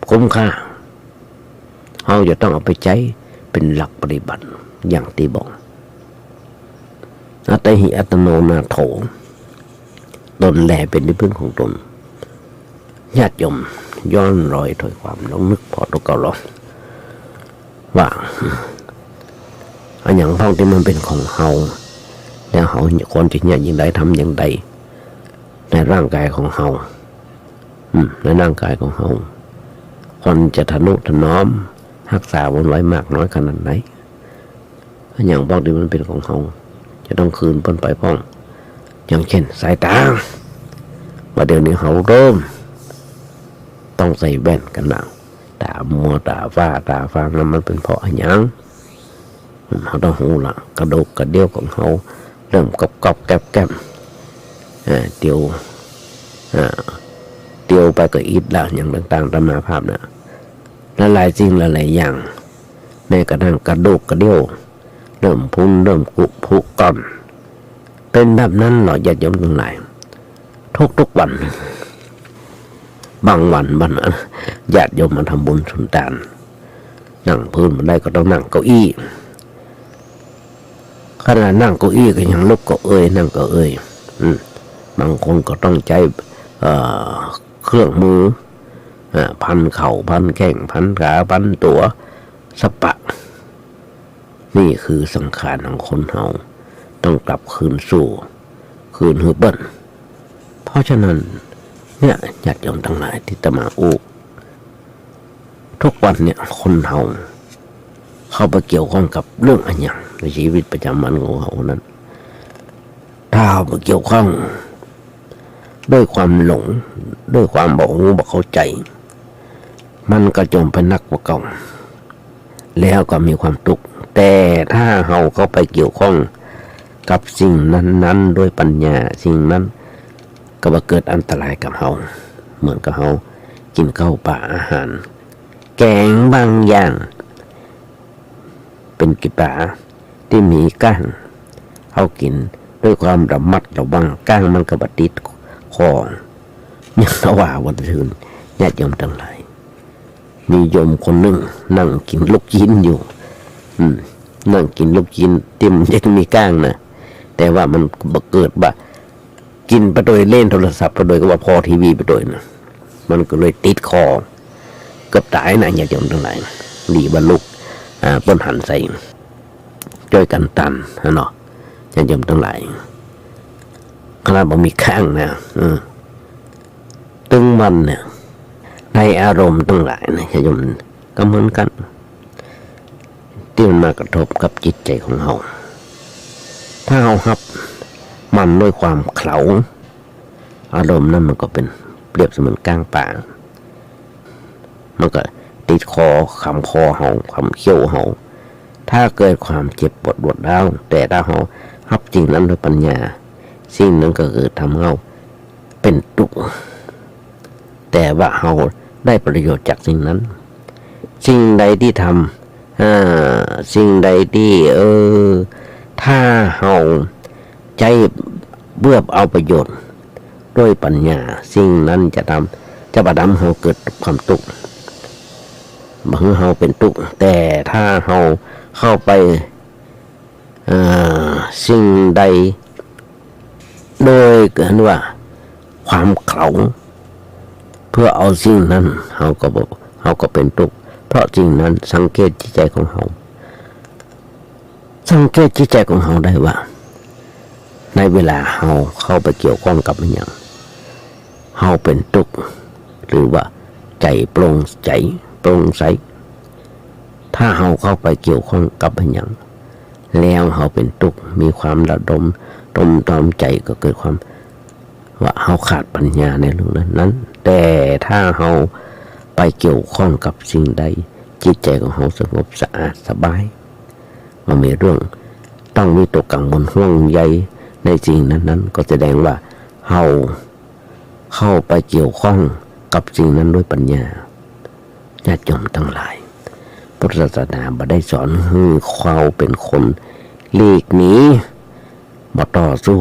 คุ้มค่า เฮาจะต้องเอาไปใจ๊เป๋นหลักปฏิบัติ อย่างตี้บอก อัตตาหิอัตตโนนาโถ ตนแลเป๋นตี้พึ่งของตน ญาติโยมย้อนรอยถ้อยความลองนึกผ่อตั๋วเก่าลอง ว่า อะหยังพ่องตี้มันเป๋นของเฮา แล้วเฮาควรจะเยียะอย่างใด ทำอย่างใด ในร่างกายของเฮา อืม ในร่างกายของเฮา ควรจะทะนุถนอม ฮักษามันไว้มากน้อยขนาดไหน อะหยังพ่องตี้มันเป๋นของเฮา จะต้องคืนเปิ้นไปพ่อง อย่างเช่น สายต๋า บ่าเดี่ยวนี้เฮาเริ่มต้องใส่แว่นกั๋นแล้ว ต๋ามัว ต๋าฝ้า ต๋าฟางนั้นมันเป๋นเพราะอะหยัง เฮาต้องฮู้ละ กระดูกกระเดี้ยวของเฮาเริ่มก๊อบๆ แก๊บๆ เอ่อ เตียว เอ่อ เตียวไปก็อิดละ อย่างต่างๆ อาตมาภาพน่ะ หลายๆ สิ่งหลายๆ อย่าง แม้กระทั่งกระดูกกระเดี้ยว เริ่มพุน เริ่มกุพุก้อน เป๋นแบบนั้นเนาะ ญาติโยมตังหลาย ทุกๆ วัน บางวัน บางอัน ญาติโยมมาทำบุญสุนตาน นั่งพื้นบ่ได้ก็ต้องนั่งเก้าอี้ ขนาดนั่งเก้าอี้ก็ยังลุกก็เอย นั่งก็เอย อืม บางคนก็ต้องใจ๊ เอ่อ เครื่องมือ อ่า พันเข่า พันแข้ง พันขา พันตั๋ว สะปะ นี่คือสังขารของคนเฮา ต้องกลับคืนสู่ คืนหื้อเปิ้น เพราะฉะนั้น เนี่ย ญาติโยมตังหลายตี้อาตมาอู้ ทุกวันเนี่ย คนเฮาเข้าไปเกี่ยวข้องกับเรื่องอะหยังในชีวิตประจำวันของเฮานั้น ถ้าเฮาไปเกี่ยวข้องด้วยความหลง ด้วยความบ่ฮู้บ่เข้าใจ๋ มันก็จมไปหนักกว่าเก่า แล้วก็มีความตุ๊กข์ แต่ถ้าเฮาเข้าไปเกี่ยวข้องกับสิ่งนั้นๆ ด้วยปัญญา สิ่งนั้นก็บ่เกิดอันตรายกับเฮา เหมือนกับเฮากิ๋นข้าวป๋าอาหาร แก๋งบางอย่าง เป๋นกี๋ป๋าตี้มีก้าง เฮากิ๋นด้วยความระมัดระวัง ก้างมันก็บ่ติดคอ อย่างว่าวันซืน ญาติโยมตังหลาย มีโยมคนนึ่งนั่งกิ๋นลูกชิ้นอยู่ อืม นั่งกิ๋นลูกชิ้นตี้มันยังมีก้างนะ แต่ว่ามันบ่เกิดว่า กิ๋นไปโดยเล่นโทรศัพท์ไปโดย ก็ว่าผ่อทีวีไปโดยนะ มันก็เลยติดคอ เกือบต๋ายนะ ญาติโยมตังหลาย ดีบ่าลูก อ่า เปิ้นหันใส่ จ้วยกั๋นตันนะเนาะ ญาติโยมตังหลาย ขนาดบ่มีก้างนะ อืม ตึงวันเนี่ย ในอารมณ์ตังหลายนะ ญาติโยม ก็เหมือนกั๋น ตี้มันมากระทบกับจิตใจ๋ของเฮา ถ้าเฮาฮับมันด้วยความเขลา อารมณ์นั้นมันก็เป๋น เปรียบเสมือนก้างป๋า มันก็ติดคอ ขำคอเฮา ขำเขี้ยวเฮา ถ้าเกิดความเจ็บปวดรวดร้าว แต่ถ้าเฮาฮับสิ่งนั้นด้วยปัญญา สิ่งนั้นก็เกิดทำเฮาเป๋นตุ๊ก แต่ว่าเฮาได้ประโยชน์จากสิ่งนั้น สิ่งใดตี้ทำ อ่า สิ่งใดตี้ เออ ถ้าเฮาใจ๊เปื้อเอาประโยชน์ด้วยปัญญา สิ่งนั้นจะทำ จะบ่ทำเฮาเกิดความตุ๊ก บ่หื้อเฮาเป๋นตุ๊ก แต่ถ้าเฮาเข้าไป เอ่อ สิ่งใดโดยเกิดว่าความเขลา เปื้อเอาสิ่งนั้น เฮาก็บ่ เฮาก็เป๋นตุ๊ก เพราะสิ่งนั้นสังเกตจิตใจ๋ของเฮา สังเกตจิตใจ๋ของเฮาได้ว่า ในเวลาเฮาเข้าไปเกี่ยวข้องกับอะหยัง เฮาเป๋นตุ๊ก หรือว่าใจ๋โปร่งใจ๋ โปร่งใส ถ้าเฮาเข้าไปเกี่ยวข้องกับอะหยัง แล้วเฮาเป๋นตุ๊ก มีความระดม ตรมตรอมใจ๋ ก็เกิดความว่าเฮาขาดปัญญาในเรื่องนั้นๆ แต่ถ้าเฮาไปเกี่ยวข้องกับสิ่งใด จิตใจ๋ของเฮาสงบสะอาดสบาย บ่มีเรื่องต้องวิตกกังวลห่วงใยในสิ่งนั้นๆ ก็แสดงว่าเฮาเข้าไปเกี่ยวข้องกับสิ่งนั้นด้วยปัญญา ญาติโยมตังหลาย พุทธศาสนาบ่ได้สอนหื้อเฮาเป๋นคนหลีกหนี บ่ต่อสู้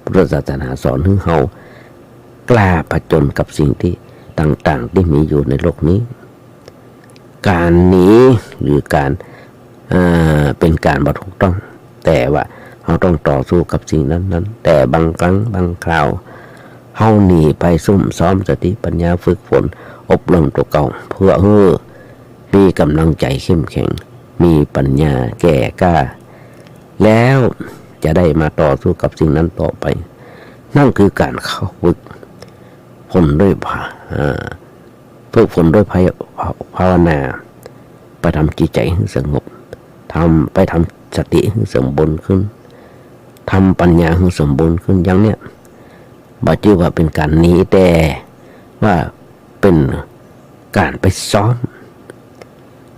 พุทธศาสนาสอนหื้อเฮากล้าผจญกับสิ่งตี้ต่างๆ ตี้มีอยู่ในโลกนี้ ก๋านหนีหรือก๋าน เอ่อ เป๋นก๋านบ่ถูกต้อง แต่ว่าเฮาต้องต่อสู้กับสิ่งนั้นๆ แต่บางครั้งบางคราว เฮาหนีไปซุ่มซ้อมสติปัญญา ฝึกฝนอบรมตั๋วเก่า เปื้อหื้อมีก๋ำลังใจ๋เข้มแข็ง มีปัญญาแก่กล้า แล้วจะได้มาต่อสู้กับสิ่งนั้นต่อไป นั่นคือก๋านเข้าฝึกฝนด้วยภา- เอ่อ ฝึกฝนด้วยภา- ภาวนา ไปทำจิตใจ๋หื้อสงบ ทำ ไปทำสติหื้อสมบูรณ์ขึ้น ทำปัญญาหื้อสมบูรณ์ขึ้น อย่างเนี้ย บ่จื้อว่าเป๋นก๋านหนี แต่ว่าเป๋นก๋านไปซ้อม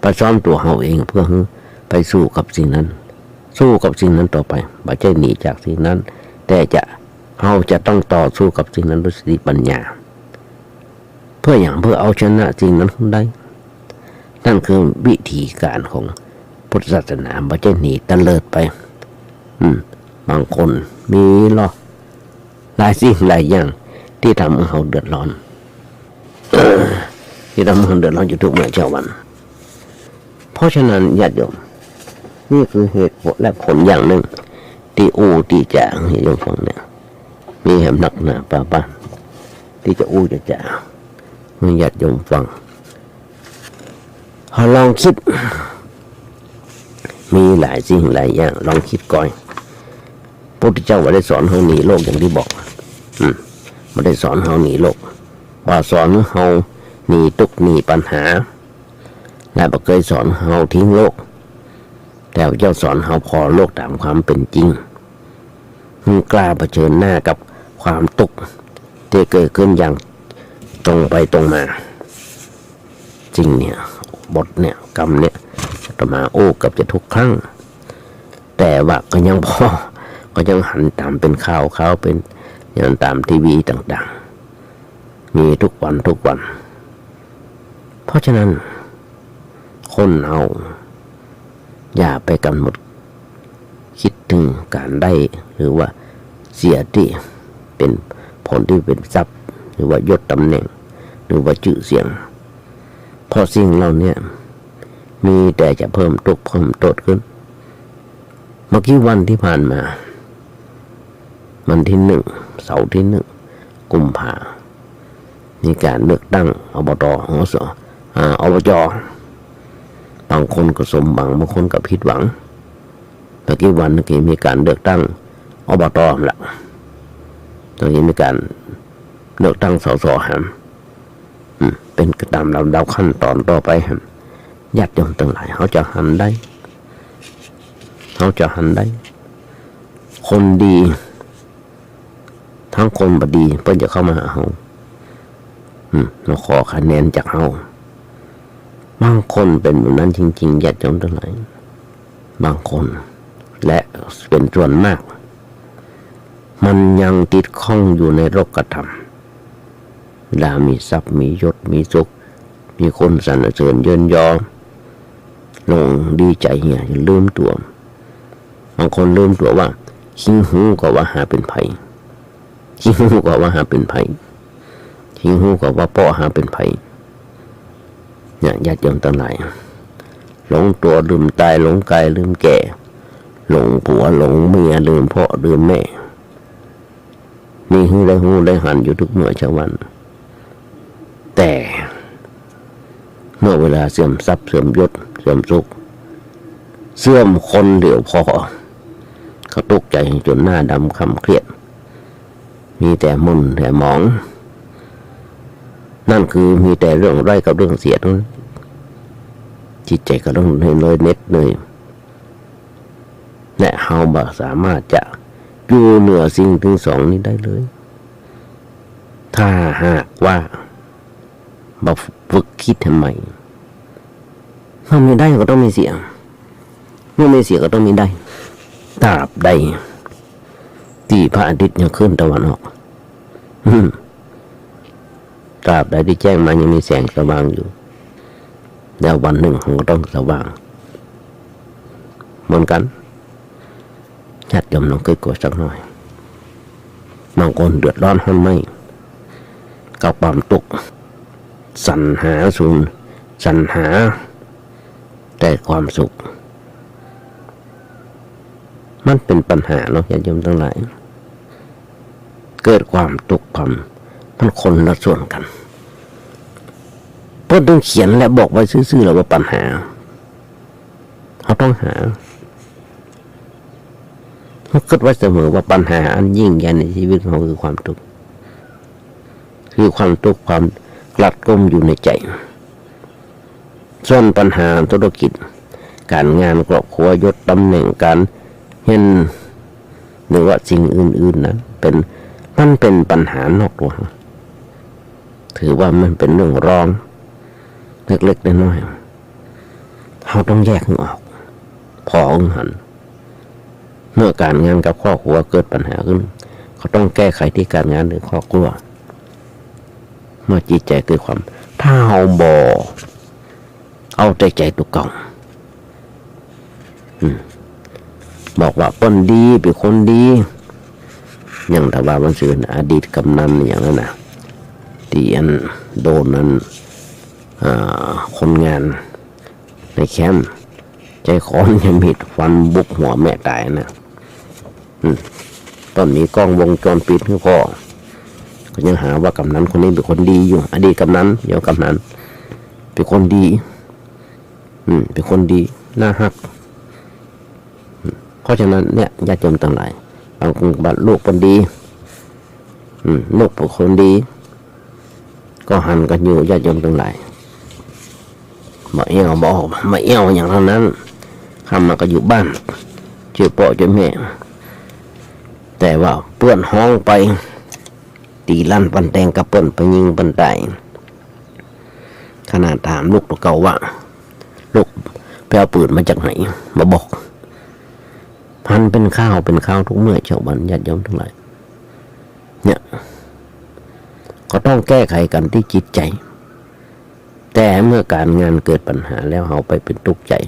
ไปซ้อมตั๋วเฮาเอง เปื้อหื้อไปสู้กับสิ่งนั้น สู้กับสิ่งนั้นต่อไป บ่ใจ้หนีจากสิ่งนั้น แต่จะ เฮาจะต้องต่อสู้กับสิ่งนั้นด้วยสติปัญญา เปื้อหยัง เปื้อเอาชนะสิ่งนั้นหื้อได้ นั่นคือวิธีก๋านของพุทธศาสนา บ่ใจ้หนีเตลิดไป อืม บางคนมีลอหลายสิ่งหลายอย่างตี้ทำหื้อเฮาเดือดร้อน ตี้ทำหื้อเฮาเดือดร้อนอยู่กู้เมื่อกู้วัน เพราะฉะนั้นญาติโยม นี่คือเหตุผลและผลอย่างนึ่ง ตี้อู้ตี้จ๋าหื้อญาติโยมฟังเนี่ย มีแหมนักหนาปาบ้าน ตี้จะอู้จะจ๋าหื้อญาติโยมฟัง เฮาลองกึ๊ด มีหลายสิ่งหลายอย่าง ลองกึ๊ดก่อย พุทธเจ้าบ่ได้สอนเฮาหนีโลกอย่างตี้บอก อืม บ่ได้สอนเฮาหนีโลก บ่สอนเฮาหนีตุ๊กข์หนีปัญหา และบ่เกยสอนเฮาทิ้งโลก แต่พระเจ้าสอนเฮาผ่อโลกต๋ามความเป๋นจริง หื้อกล้าเผชิญหน้ากับความตุ๊กข์ตี้เกิดขึ้นอย่างตรงไปตรงมา สิ่งเนี่ย บทเนี่ย กำเนี่ย อาตมาอู้เกือบจะกู้ครั้ง แต่ว่าก็ยังผ่อ ก็ยังหันต๋ามเป๋นข่าว ข่าวเป๋น อย่างต๋ามทีวีต่างๆ มีกู้วันกู้วัน เพราะฉะนั้น คนเฮาอย่าไปก๋ำหนดกึ๊ดเถิงก๋านได้ หรือว่าเสียตี้เป๋นผลตี้เป๋นทรัพย์ หรือว่ายศต๋ำแหน่ง หรือว่าจื้อเสียง เพราะสิ่งเหล่าเนี้ยมีแต่จะเพิ่มตุ๊กข์เพิ่มโต้ษขึ้น เมื่อกี้วันตี้ผ่านมา วันตี้หนึ่ง เสาร์ตี้หนึ่ง กุมภา มีก๋านเลือกตั้ง อบต. หส. อ่า อบจ. บางคนก็สมหวัง บางคนก็ผิดหวัง เมื่อกี้วันนี้มีก๋านเลือกตั้ง อบต. ละ ตอนนี้มีก๋านเลือกตั้ง สส. หำ อืม เป๋นไปต๋ามลำดับขั้นต๋อนต่อไปหำ ญาติโยมตังหลาย เฮาจะหันได้ เฮาจะหันได้ คนดี ตังคนบ่ดีเปิ้นจะเข้ามาหาเฮา อืม มาขอคะแนนจากเฮา บางคนเป๋นแบบนั้นจริงๆ ญาติโยมตังหลาย บางคน และเป๋นส่วนมาก มันยังติดข้องอยู่ในโลกธรรม เวลามีทรัพย์ มียศ มีสุข มีคนสรรเสริญเยินยอ หลงดีใจ๋เหีย จนลืมตั๋ว บางคนลืมตั๋วว่า ขี้หู้ก็ว่าหาเป๋นไผ ขี้หู้ก็ว่าหาเป๋นไผ ขี้หู้ก็ว่าเปาะหาเป๋นไผ เนี่ย ญาติโยมตังหลาย หลงตั๋วลืมต๋าย หลงก๋ายลืมแก่ หลงผัว หลงเมีย ลืมพ่อ ลืมแม่ มีหื้อได้ฮู้ได้หันอยู่ทุกเมื่อเช้าวัน แต่เมื่อเวลาเสื่อมทรัพย์ เสื่อมยศ เสื่อมสุข เสื่อมคนเดียวพอ ก็ตุ๊กใจ๋จนหน้าดำคล้ำเครียด มีแต่หม่นแต่หมอง นั่นคือมีแต่เรื่องร้ายกับเรื่องเสียเท่านั้น จิตใจ๋ก็ต้องเหน็ดเหนื่อย และเฮาบ่สามารถจะอยู่เหนือสิ่งตึงสองนี้ได้เลย ถ้าหากว่าบ่ฝึกคิดหื้อใหม่ เมื่อมีได้ก็ต้องมีเสีย เมื่อมีเสียก็ต้องมีได้ ตราบใดตี้พระอาทิตย์ยังขึ้นตะวันออก ตราบใดตี้แจ้งมายังมีแสงสว่างอยู่ แล้ววันนึ่งมันก็ต้องสว่างเหมือนกั๋น ญาติโยมลองกึ๊ดกั๋วสักหน่อย บางคนเดือดร้อนฮ้อนไหม้กับความตุ๊กข์ สรรหาสูญ สรรหาแต่ความสุข มันเป๋นปัญหาเนาะ ญาติโยมตังหลาย เกิดความตุ๊กข์ความ มันคนละส่วนกั๋น เปิ้นต้องเขียนและบอกไว้ซื่อๆ แล้วว่าปัญหา เฮาต้องหา เฮากึ๊ดไว้เสมอว่าปัญหาอันยิ่งใหญ่ในชีวิตของเฮาคือความตุ๊กข์ คือความตุ๊กข์ความกลัดกลุ้มอยู่ในใจ๋ ส่วนปัญหาธุรกิจ ก๋านงาน ครอบครัว ยศ ต๋ำแหน่ง ก๋านเฮียน หรือว่าสิ่งอื่นๆ นั้นเป๋น มันเป๋นปัญหานอกตั๋ว ถือว่ามันเป๋นเรื่องรองเล็กๆ น้อยๆ เฮาต้องแยกหื้อออก ผ่อหื้อหัน เมื่อก๋านงานกับครอบครัวเกิดปัญหาขึ้น ก็ต้องแก้ไขตี้ก๋านงานหรือครอบครัว เมื่อจิตใจ๋เกิดความ ถ้าเฮาบ่เอาแต่ใจ๋ตั๋วเก่า อืม บอกว่าเปิ้นดี เป๋นคนดี อย่างตะวาวันซืน อดีตกำนันอย่างนั้นน่ะ ตี้อันโดนอัน อ่า คนงานในแคมป์ ใจ๊ค้อนใจ๊มีดฟันบุกหัวแมะต๋ายน่ะ อืม ต๋อนมีกล้องวงจรปิดหื้อพ่อ ก็ยังหาว่ากำนันคนนี้เป๋นคนดีอยู่ อดีตกำนัน เดี๋ยวกำนัน เป๋นคนดี อืม เป๋นคนดี น่าฮัก อืม เพราะฉะนั้นเนี่ย ญาติโยมตังหลาย บางคนว่าลูกเปิ้นดี อืม ลูกเป๋นคนดี ก็หันกั๋นอยู่ ญาติโยมตังหลาย บ่เอี้ยว บ่ออก บ่เอี้ยวอย่างเต้านั้น ข้ามมาก็อยู่บ้าน จ้วยป้อจ้วยแม่ แต่ว่าเปื้อนฮ้องไป ตี๋ลันปันแตงกับเปิ้น ไปยิงเปิ้นต๋าย ขนาดถามลูกตั๋วเก่าว่า ลูกไปเอาปืนมาจากไหน บ่บอก มันเป๋นข่าว เป๋นข่าวทุกเมื่อเช้าวัน ญาติโยมตังหลาย เนี่ย ก็ต้องแก้ไขกั๋นตี้จิตใจ๋ แต่เมื่อก๋านงานเกิดปัญหาแล้ว เฮาไปเป๋นตุ๊กข์ใจ๋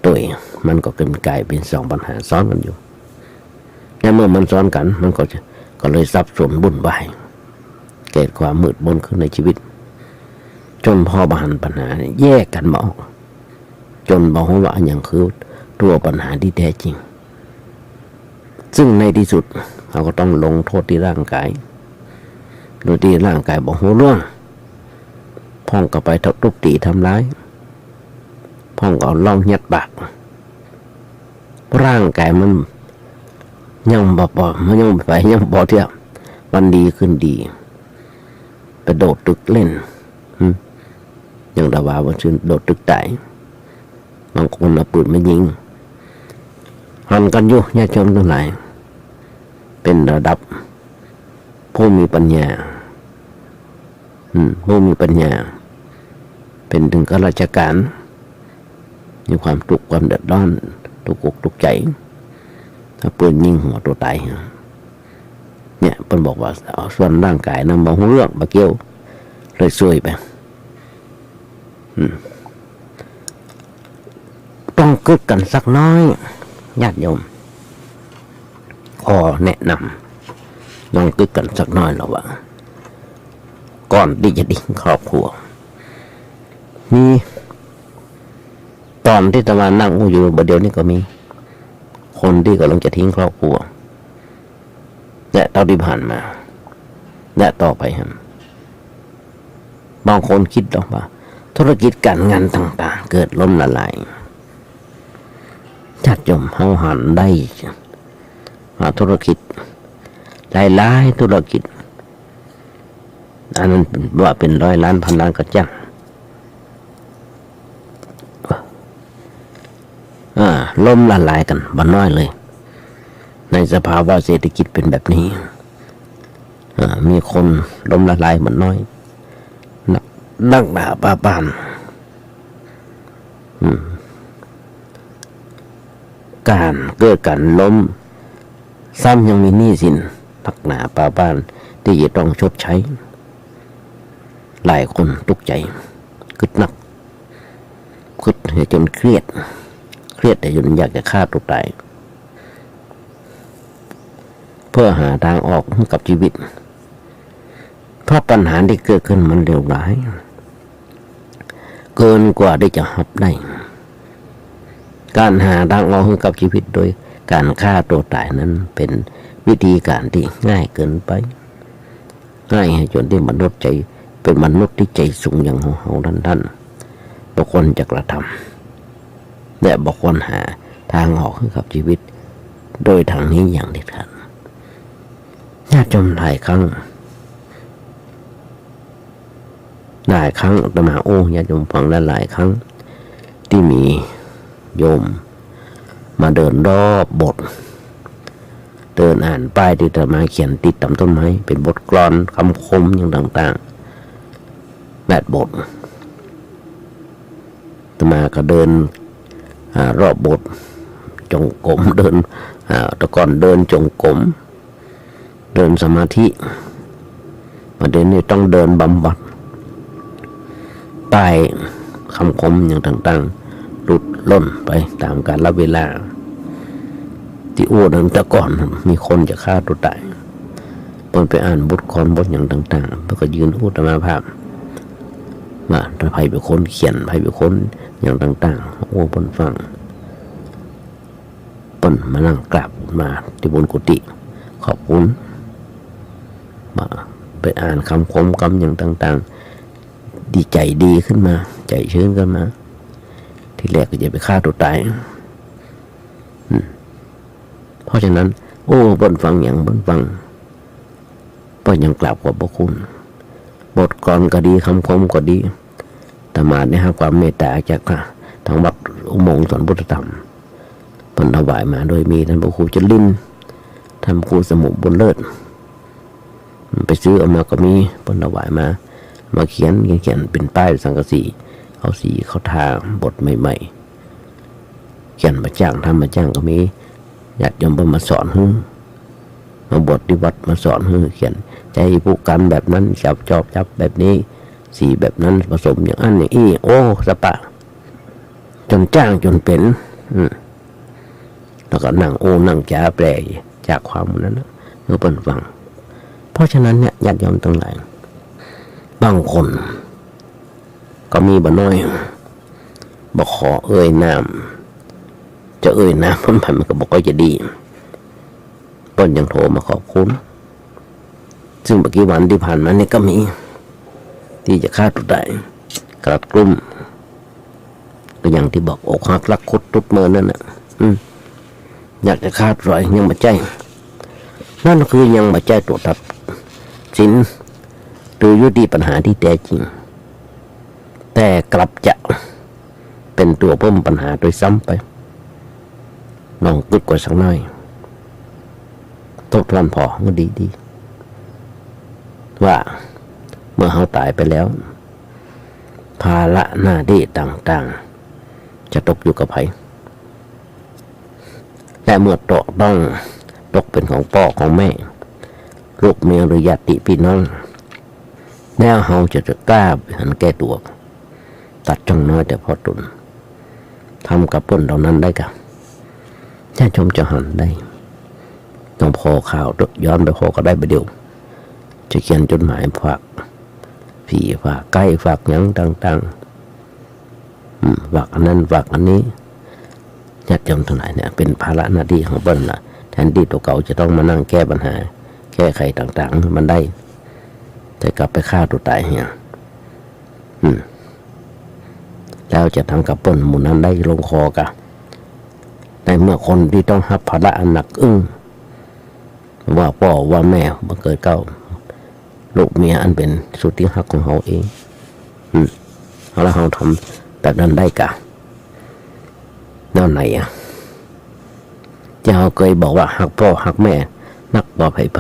โตย มันก็เป๋นก๋ายเป๋นสองปัญหาซ้อนกั๋นอยู่ และเมื่อมันซ้อนกั๋น มันก็จะ ก็เลยสับสนวุ่นวาย เกิดความมืดมนขึ้นในชีวิต จ๋นผ่อบ่หันปัญหา แยกกั๋นบ่ออก จ๋นบ่ฮู้ว่าอะหยังคือตั๋วปัญหาตี้แต๊จริง ซึ่งในตี้สุด เฮาก็ต้องลงโต้ษตี้ร่างก๋าย โดยตี้ร่างก๋ายบ่ฮู้เรื่อง พ่องก็ไปทุบตี๋ทำร้าย พ่องก็เอาเหล้ายัดปาก ร่างก๋ายมันยังบ่ปอ มันยังไป ยังบ่เตี้ย วันดีคืนดี ไปโดดตึกเล่น หึ อย่างตะวาวันซืนโดดตึกต๋าย บางคนเอาปืนมายิง หันกั๋นอยู่ ญาติโยมตังหลาย เป๋นระดับ ผู้มีปัญญา อืม ผู้มีปัญญา เป๋นเถิงข้าราชก๋าน มีความตุ๊กข์ความเดือดร้อน ตุ๊กอกตุ๊กใจ๋ เอาปืนยิงหัวตั๋วต๋าย เนี่ย เปิ้นบอกว่า เอาส่วนร่างก๋ายนั้นบ่ฮู้เรื่อง บ่เกี่ยว เลยซวยไป อืม ต้องกึ๊ดกั๋นสักน้อย ญาติโยม ขอแนะนำ ลองกึ๊ดกั๋นสักน้อยละว่า ก่อนตี้จะทิ้งครอบครัว มี ต๋อนตี้อาตมานั่งอู้อยู่บ่าเดี่ยวนี้ก็มี คนตี้ก่ำลังจะทิ้งครอบครัว และเต้าตี้ผ่านมา และต่อไปหั้น บางคนกึ๊ดลองว่า ธุรกิจก๋านงานต่างๆ เกิดล้มละลาย ญาติโยมเฮาหันได้ อ่า ธุรกิจ หลายๆ ธุรกิจ อันนั้นว่าเป๋นร้อยล้านพันล้านก็จ้าง อ่า ล้มละลายกั๋นบ่น้อยเลย ในสภาวะเศรษฐกิจเป๋นแบบนี้ อ่า มีคนล้มละลายบ่น้อย นัก นักหนาปาบ้าน อืม ก๋านเกิดก๋านล้ม ซ้ำยังมีหนี้สินนักหนาปาบ้านตี้จะต้องชดใช้ หลายคนตุ๊กใจ๋ กึ๊ดนัก กึ๊ดจนเครียด เครียดจนอยากจะฆ่าตั๋วต๋าย เพื่อหาตางออกหื้อกับจีวิต เพราะปัญหาตี้เกิดขึ้นมันเลวร้าย เกินกว่าตี้จะฮับได้ ก๋านหาตางออกหื้อกับจีวิตโดยก๋านฆ่าตั๋วต๋ายนั้นเป๋นวิธีก๋านตี้ง่ายเกินไป ง่ายหื้อจนตี้มนุษย์ใจ๋ เป๋นมนุษย์ตี้ใจ๋สูงอย่างเฮาๆ ท่านๆ บ่ควรจะกระทำ และบ่ควรหาตางออกหื้อกับจีวิต โดยตางนี้อย่างเด็ดขาด ญาติโยมหลายครั้ง หลายครั้งอาตมาอู้ญาติโยมฟังหลายๆ ครั้ง ตี้มีโยมมาเดินรอบโบสถ์ เดินอ่านป้ายตี้อาตมาเขียนติดต๋ามต้นไม้ เป๋นบทกลอนคำคมอย่างต่างๆ แวดโบสถ์ อาตมาก็เดิน อ่า รอบโบสถ์ จงกรม เดิน อ่า แต่ก่อนเดินจงกรม เดินสมาธิ บัดเดี๋ยวนี้ต้องเดินบำบัด ป้ายคำคมอย่างต่างๆ หลุดล่นไปต๋ามกาลเวลา ตี้อู้นั้นแต่ก่อนมีคนจะฆ่าตั๋วต๋าย เปิ้นไปอ่านบทกลอนบทอย่างต่างๆ เปิ้นก็ยืนอู้อาตมาภาพ ว่าใผเป๋นคนเขียน ใผเป๋นคนอย่างต่างๆ อู้เปิ้นฟัง เปิ้นมานั่งกราบมาตี้บนกุฏิ ขอบคุณ ว่าไปอ่านคำคมกำอย่างต่างๆ ดีใจ๋ดีขึ้นมา ใจ๋ชื่นขึ้นมา ทีแรกก็จะไปฆ่าตั๋วต๋าย อืม เพราะฉะนั้น โอ้ เปิ้นฟังหยัง เปิ้นฟัง เปิ้นยังกราบขอบพระคุณ บทกลอนก็ดี คำคมก็ดี อาตมาได้ฮับความเมตต๋าจากทางวัดอุโมงค์สอนพุทธธรรม เปิ้นถวายมา โดยมีต้านพระครูจรินทร์ ต้านพระครูสมุทรบุญเลิศ ไปซื้อเอามาก็มี เปิ้นถวายมา มาเขียน เขียน เขียนเป๋นป้ายสังกะสี เอาสีเข้าทา บทใหม่ๆ เขียนบ่าจ้าง ทำบ่าจ้างก็มี ญาติโยมเปิ้นมาสอนหื้อ มาบวชตี้วัดมาสอนหื้อเขียน ใจ๊ผู้กันแบบนั้น จับจอบจับแบบนี้ สีแบบนั้น ผสมอย่างอั้นอย่างอี้ โอ้ สะปะ จ๋นจ้างจ๋นเป๋น อืม แล้วก็นั่งอู้นั่งจ๋าแปลจากความนั้นนะ หื้อเปิ้นฟัง เพราะฉะนั้นเนี่ย ญาติโยมตังหลาย บางคน ก็มีบ่น้อย บ่ขอเอ่ยนาม จะเอ่ยนามเปิ้นไปมันก็บ่ค่อยจะดี เปิ้นยังโทรมาขอบคุณ ซึ่งบ่กี่วันตี้ผ่านมานี่ก็มี ตี้จะฆ่าตั๋วต๋าย กลัดกลุ้ม ก็อย่างตี้บอก อกหักรักคุดตุ๊ดเมินนั่นน่ะ อืม อยากจะฆ่าตั๋วต๋าย ยังบ่ใจ้ นั่นคือยังบ่ใจ้ตั๋วตัดสิน หรือยุติปัญหาตี้แต๊จริง แต่กลับจะเป๋นตั๋วเพิ่มปัญหาโดยซ้ำไป ลองกึ๊ดกั๋นสักหน้อย ทบทวนผ่อหื้อดี ว่าเมื่อเฮาต๋ายไปแล้ว ภาระหน้าตี้ต่างๆ จะตกอยู่กับใผ และเมื่อตกต้องตกเป๋นของป้อของแม่ ลูกเมียหรือญาติปี้น้อง แล้วเฮาจะ จะกล้าหันแก้ตั๋ว ตัดจ้องน้อยแต่เพาะตน ทำกับเปิ้นเหล่านั้นได้ก่ะ ญาติโยมจะหันได้ ต้องผ่อข่าวย้อนไปผ่อก็ได้บ่าเดี่ยว จะเขียนจดหมายฝาก ผีฝากไก๊ฝากหยังต่างๆ อืม ฝากอันนั้นฝากอันนี้ ญาติโยมตังหลายเนี่ย เป๋นภาระหน้าตี้ของเปิ้นละ แทนตี้ตั๋วเก่าจะต้องมานั่งแก้ปัญหา แก้ไขต่างๆ มันได้ แต่กลับไปฆ่าตั๋วต๋ายเหีย อืม แล้วจะทำกับเปิ้นหมู่นั้นได้ลงคอก่ะ ในเมื่อคนตี้ต้องฮับภาระอันหนักอึ้ง ว่าป้อว่าแม่บังเกิดเกล้า ลูกเมียอันเป๋นสุดตี้ฮักของเฮาเอง อืม เอาละ เฮาทำแบบนั้นได้ก่ะ แนวไหนอะ ตี้เฮาเกยบอกว่าฮักป้อฮักแม่นักกว่าใผ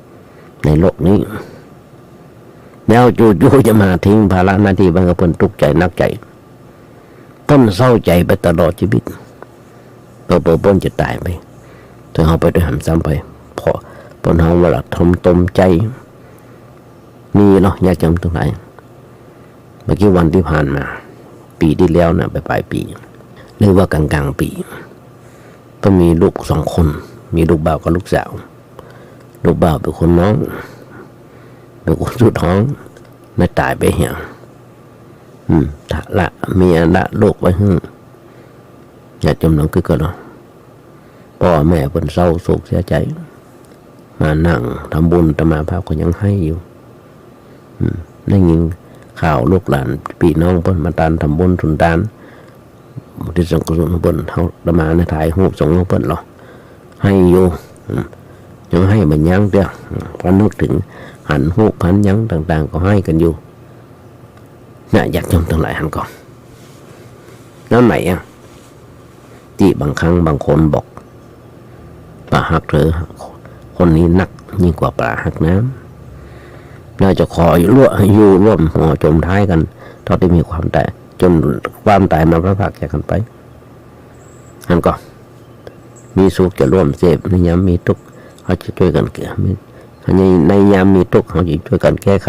ๆ ในโลกนี้ แล้วจู่ๆ จะมาทิ้งภาระหน้าตี้ มันก็เปิ้นตุ๊กใจ๋หนักใจ๋ เปิ้นเศร้าใจ๋ไปตลอดจีวิต เผลอๆ เปิ้นจะต๋ายไป ถ้าเฮาไปตวยหันซ้ำไป เพราะเปิ้นเฮาว่าละทำตมใจ๋ มีเนาะ ญาติโยมตังหลาย บ่กี่วันตี้ผ่านมา ปี๋ตี้แล้วนะ ปลายๆ ปี๋ หรือว่ากลางๆ ปี๋ ก็มีลูกสองคน มีลูกบ่าวกับลูกสาว ลูกบ่าวเป๋นคนน้อง เป๋นคนสุดท้อง แม่ต๋ายไปเหีย อืม ละเมียละลูกไว้หื้อ ญาติโยมลองกึ๊ดก่อนเนาะ ป้อแม่เปิ้นเศร้าโศกเสียใจ๋ มานั่งทำบุญ อาตมาภาพก็ยังไห้อยู่ อืม ได้ยินข่าวลูกหลานปี้น้องเปิ้นมาตานทำบุญสุนตาน อุทิศส่วนกุศลหื้อเปิ้น เฮา อาตมาเนี่ยถ่ายรูปส่งหื้อเปิ้นลอ ไห้อยู่ อืม ยังไห้บ่ยั้งเตื้อ อืม พอนึกเถิงหันรูปหันหยังต่างๆ ก็ไห้กั๋นอยู่ นะ ญาติโยมตังหลายหันก่อ แล้วไหนอะ ตี้บางครั้งบางคนบอก ป๋าฮักเธอคนนี้นักยิ่งกว่าป๋าฮักน้ำ แล้วจะขออยู่ร่วม อยู่ร่วมหัวจมท้ายกั๋น เต้าตี้มีความต๋าย จ๋นความต๋ายมาพลัดพรากจากกั๋นไป หันก่อ มีสุขจะร่วมเสพ ในยามมีตุ๊กข์ เฮาจะจ้วยกั๋นแก้ มี ใน ในยามมีตุ๊กข์ เฮาจะจ้วยกั๋นแก้ไข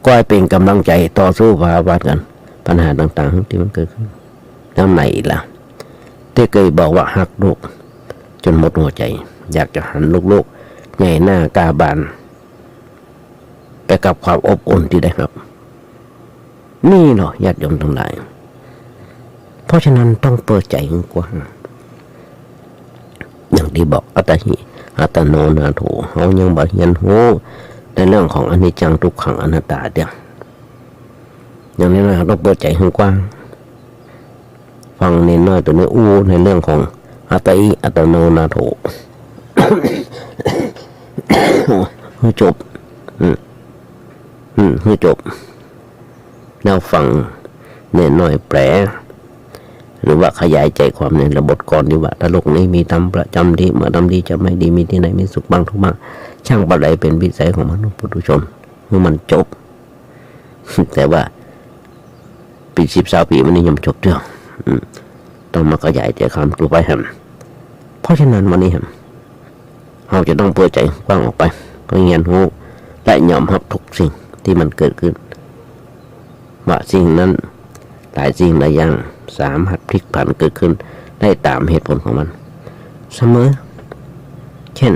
ก้อยเป๋นก๋ำลังใจ๋ต่อสู้ฝ่าฟันกั๋น ปัญหาต่างๆ ตี้มันเกิดขึ้น แล้วไหนอีกละ ตี้เกยบอกว่าฮักลูกจ๋นหมดหัวใจ๋ อยากจะหันลูกๆ แหงนหน้าก้าบาน ไปกับความอบอุ่นตี้ได้ฮับ นี่เนาะ ญาติโยมตังหลาย เพราะฉะนั้นต้องเปิดใจ๋หื้อกว้าง อย่างตี้บอก อัตตาหิ อัตตาโน นาโถ เฮายังบ่เฮียนฮู้ในเรื่องของอนิจจัง ทุกขัง อนัตตาเตื้อ อย่างนี้นะ เฮาต้องเปิดใจ๋หื้อกว้าง ฟังเณรน้อยโตนี้อู้ในเรื่องของอัตตาหิ อัตตาโน นาโถ หื้อจบ อืม อืม หื้อจบ แล้วฟังเณรน้อยแปล หรือว่าขยายใจ๋ความในบทกลอนตี้ว่า ถ้าโลกนี้มีธรรมประจ๋ำตี้ เมื่อธรรมนี้จะไม่ดี มีตี้ไหนมีสุขบ้างทุกข์บ้าง ช่างปานใดเป๋นวิสัยของมนุษย์ปุถุชน หื้อมันจบ แต่ว่าปี๋สิบซาวปี๋มันยังบ่จบเตื้อ อืม ต้องมาขยายใจ๋ความต่อไปแหม เพราะฉะนั้นวันนี้แหม เฮาจะต้องเปิดใจ๋กว้างออกไป เพื่อเฮียนฮู้ และยอมฮับทุกสิ่งตี้มันเกิดขึ้น ว่าสิ่งนั้น หลายสิ่งหลายอย่างสามารถพลิกผันเกิดขึ้นได้ต๋ามเหตุผลของมันเสมอ เช่น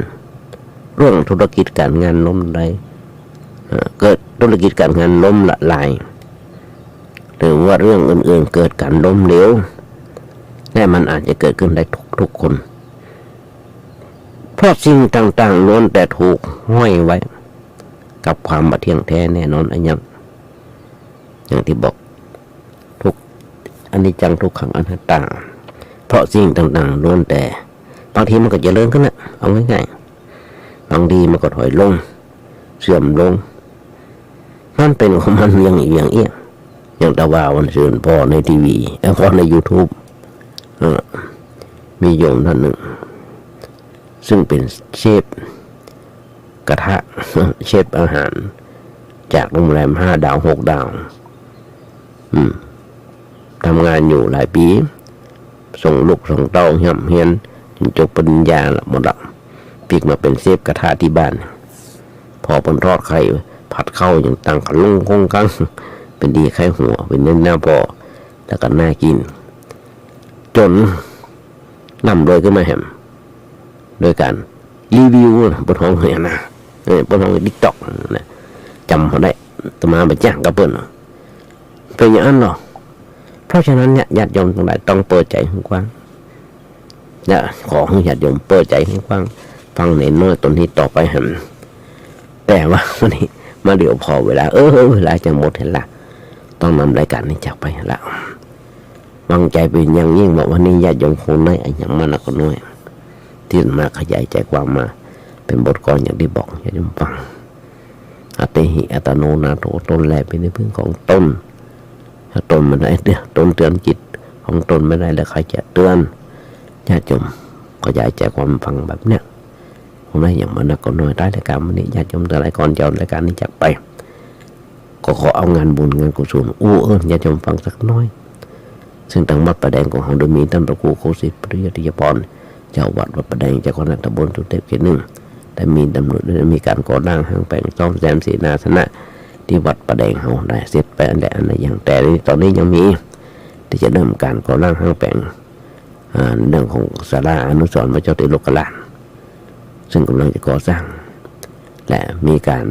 เรื่องธุรกิจก๋านงานล้มละลาย เอ่อ เกิดธุรกิจก๋านงานล้มละลาย หรือว่าเรื่องอื่นๆ เกิดก๋านล้มเหลว และมันอาจจะเกิดขึ้นได้ทุกๆ คน เพราะสิ่งต่างๆ ล้วนแต่ถูกห้อยไว้กับความบ่เที่ยงแท้แน่นอนอันยัง อย่างตี้บอก ทุก อนิจจัง ทุกขัง อนัตตา เพราะสิ่งต่างๆ ล้วนแต่ บางทีมันก็เจริญขึ้นนะ เอาง่ายๆ บางทีมันก็ถอยลง เสื่อมลง มันเป๋นของมันอย่าง อย่างเอี้ย อย่างตะวาวันซืนผ่อในทีวี เอ่อ ผ่อในยูทูบ เอ่อ มีโยมต้านนึ่ง ซึ่งเป๋นเชฟ กระทะ เชฟอาหาร จากโรงแรมห้าดาวหกดาว อืม ทำงานอยู่หลายปี๋ ส่งลูกส่งเต้าฮ่ำเฮียน จ๋นจบปริญญาละหมดละ ปิ๊กมาเป๋นเชฟกระทะตี้บ้าน ผ่อเปิ้นทอดไข่ ผัดข้าว หยังตั้งก๋าลงคงคัง เป๋นดีใค่หัว เป๋นเน้นหน้าผ่อ แล้วก็น่ากิ๋น จ๋นร่ำรวยขึ้นมาแหม โดยก๋านรีวิวนะ เปิ้นฮ้องเนี่ยนะ เออ เปิ้นฮ้องติ๊กต็อกนะ จ๋ำเฮาได้ อาตมาบ่จ้างกับเปิ้น เป๋นอย่างนั้นเนาะ เพราะฉะนั้นเนี่ย ญาติโยมตังหลายต้องเปิดใจ๋หื้อกว้าง และขอหื้อญาติโยมเปิดใจ๋หื้อกว้าง ฟังเณรน้อยต๋นนี้ต่อไปแหม แต่ว่าวันนี้มาเดี๋ยวผ่อเวลา เออ เวลาจะหมดหั้นละ ต้องนำรายก๋านนี้จากไปหั้นละ หวังใจ๋เป๋นอย่างยิ่งว่าวันนี้ญาติโยมคงได้อะหยังมานักก็น้อย ตี้มาขยายใจ๋ความมาเป๋นบทกลอนอย่างตี้บอกญาติโยมฟัง อัตถิ อัตโนนาโถ ตนแลเป๋นที่พึ่งของตน ถ้าตนบ่ได้เตือน ตนเตือนจิตของตนบ่ได้แล้วใผจะเตือน ญาติโยมขยายใจ๋ความฟังแบบเนี้ย คงได้อะหยังมานักก็น้อย ท้ายรายก๋านวันนี้ ญาติโยมตังหลายก่อนจะเอารายก๋านนี้จากไป ก็ขอเอางานบุญงานกุศลอู้เอิ้นญาติโยมฟังสักน้อย ซึ่งตางวัดป่าแดงของเฮาได้มีต้านพระครูโคสิต ปริยัติยพร เจ้าวัดวัดป่าแดง เจ้าคณะตำบลสุเทพเขตหนึ่ง ได้มีดำริได้มีก๋านก่อสร้างห้างแป๋งซ่อมแซมเสนาสนะ ตี้วัดป่าแดงเฮาได้เสร็จไปอันใดอันใดอย่าง แต่ต๋อนนี้ยังมีตี้จะเริ่มก๋านก่อสร้างห้างแป๋ง อ่า เรื่องของศาลาอนุสรณ์พระเจ้าติโลกราช ซึ่งก่ำลังจะก่อสร้าง และมีก๋าน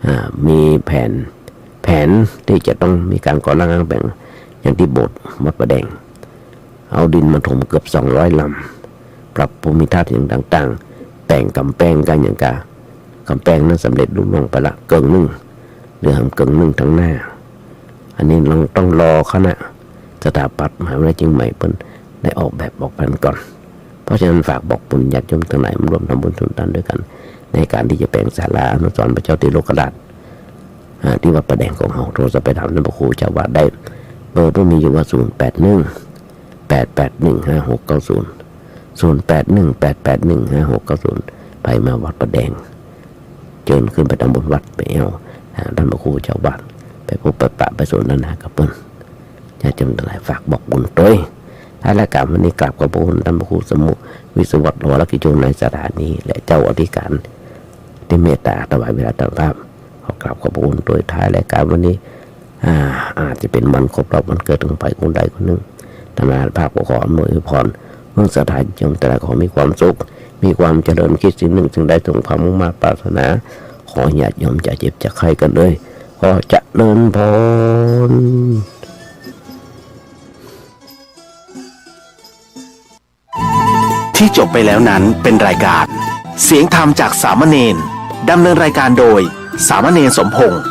อ่า มีแผน แผนตี้จะต้องมีก๋านก่อสร้างห้างแป๋ง อย่างตี้โบสถ์วัดป่าแดง เอาดินมาถมเกือบสองร้อยลำ ปรับภูมิทัศน์อย่างต่างๆ แป๋งก๋ำแปงกั๋นอย่างกา ก๋ำแปงนั้นสำเร็จลุล่วงไปละเกิ่งนึ่ง เหลือแหมเกิ่งนึ่งตางหน้า อันนี้ยังต้องรอคณะสถาปัตย์มหาวิทยาลัยเจียงใหม่เปิ้นได้ออกแบบออกแผนก่อน เพราะฉะนั้นฝากบอกบุญญาติโยมตังหลายมาร่วมทำบุญสุนทานด้วยกั๋น ในก๋านตี้จะแป๋งศาลาอนุสรณ์พระเจ้าติโลกราช อ่า ตี้วัดป่าแดงของเฮา โทรศัพท์ไปถามต้านพระครูเจ้าวัดได้ เบอร์เปิ้นมีอยู่ว่า ศูนย์แปดหนึ่ง แปดแปดหนึ่ง ห้าหกเก้าศูนย์ ศูนย์แปดหนึ่ง แปดแปดหนึ่ง ห้าหกเก้าศูนย์ ไปมาวัดป่าแดง เจิญขึ้นไปตางบนวัดไปแอ่ว อ่า ต้านพระครูเจ้าวัด ไปพบไปปะไปสนทนากับเปิ้น ญาติโยมตังหลายฝากบอกบุญตวย ท้ายรายก๋านวันนี้กราบขอบพระคุณต้านพระครูสมุทร วิศวัตร วรกิจโย นายสถานี และเจ้าอธิการ ตี้เมตต๋าถวายเวลาต้านภาพ ขอกราบขอบพระคุณตวย ท้ายรายก๋านวันนี้ อ่า อาจจะเป๋นวันครบรอบวันเกิดของใผคนใดคนนึ่ง ต้านภาพก็ขออำนวยอวยพร เพื่อศรัทธาญาติโยมตังหลายขอมีความสุข มีความเจริญ คิดสิ่งนึ่งสิ่งใดสมความมุ่งมาดปรารถนา ขอญาติโยมจะเจ็บจะไข้กั๋นเลย ขอเจริญพร ที่จบไปแล้วนั้นเป็นรายการเสียงธรรมจากสามเณร ดำเนินรายการโดยสามเณรสมพงษ์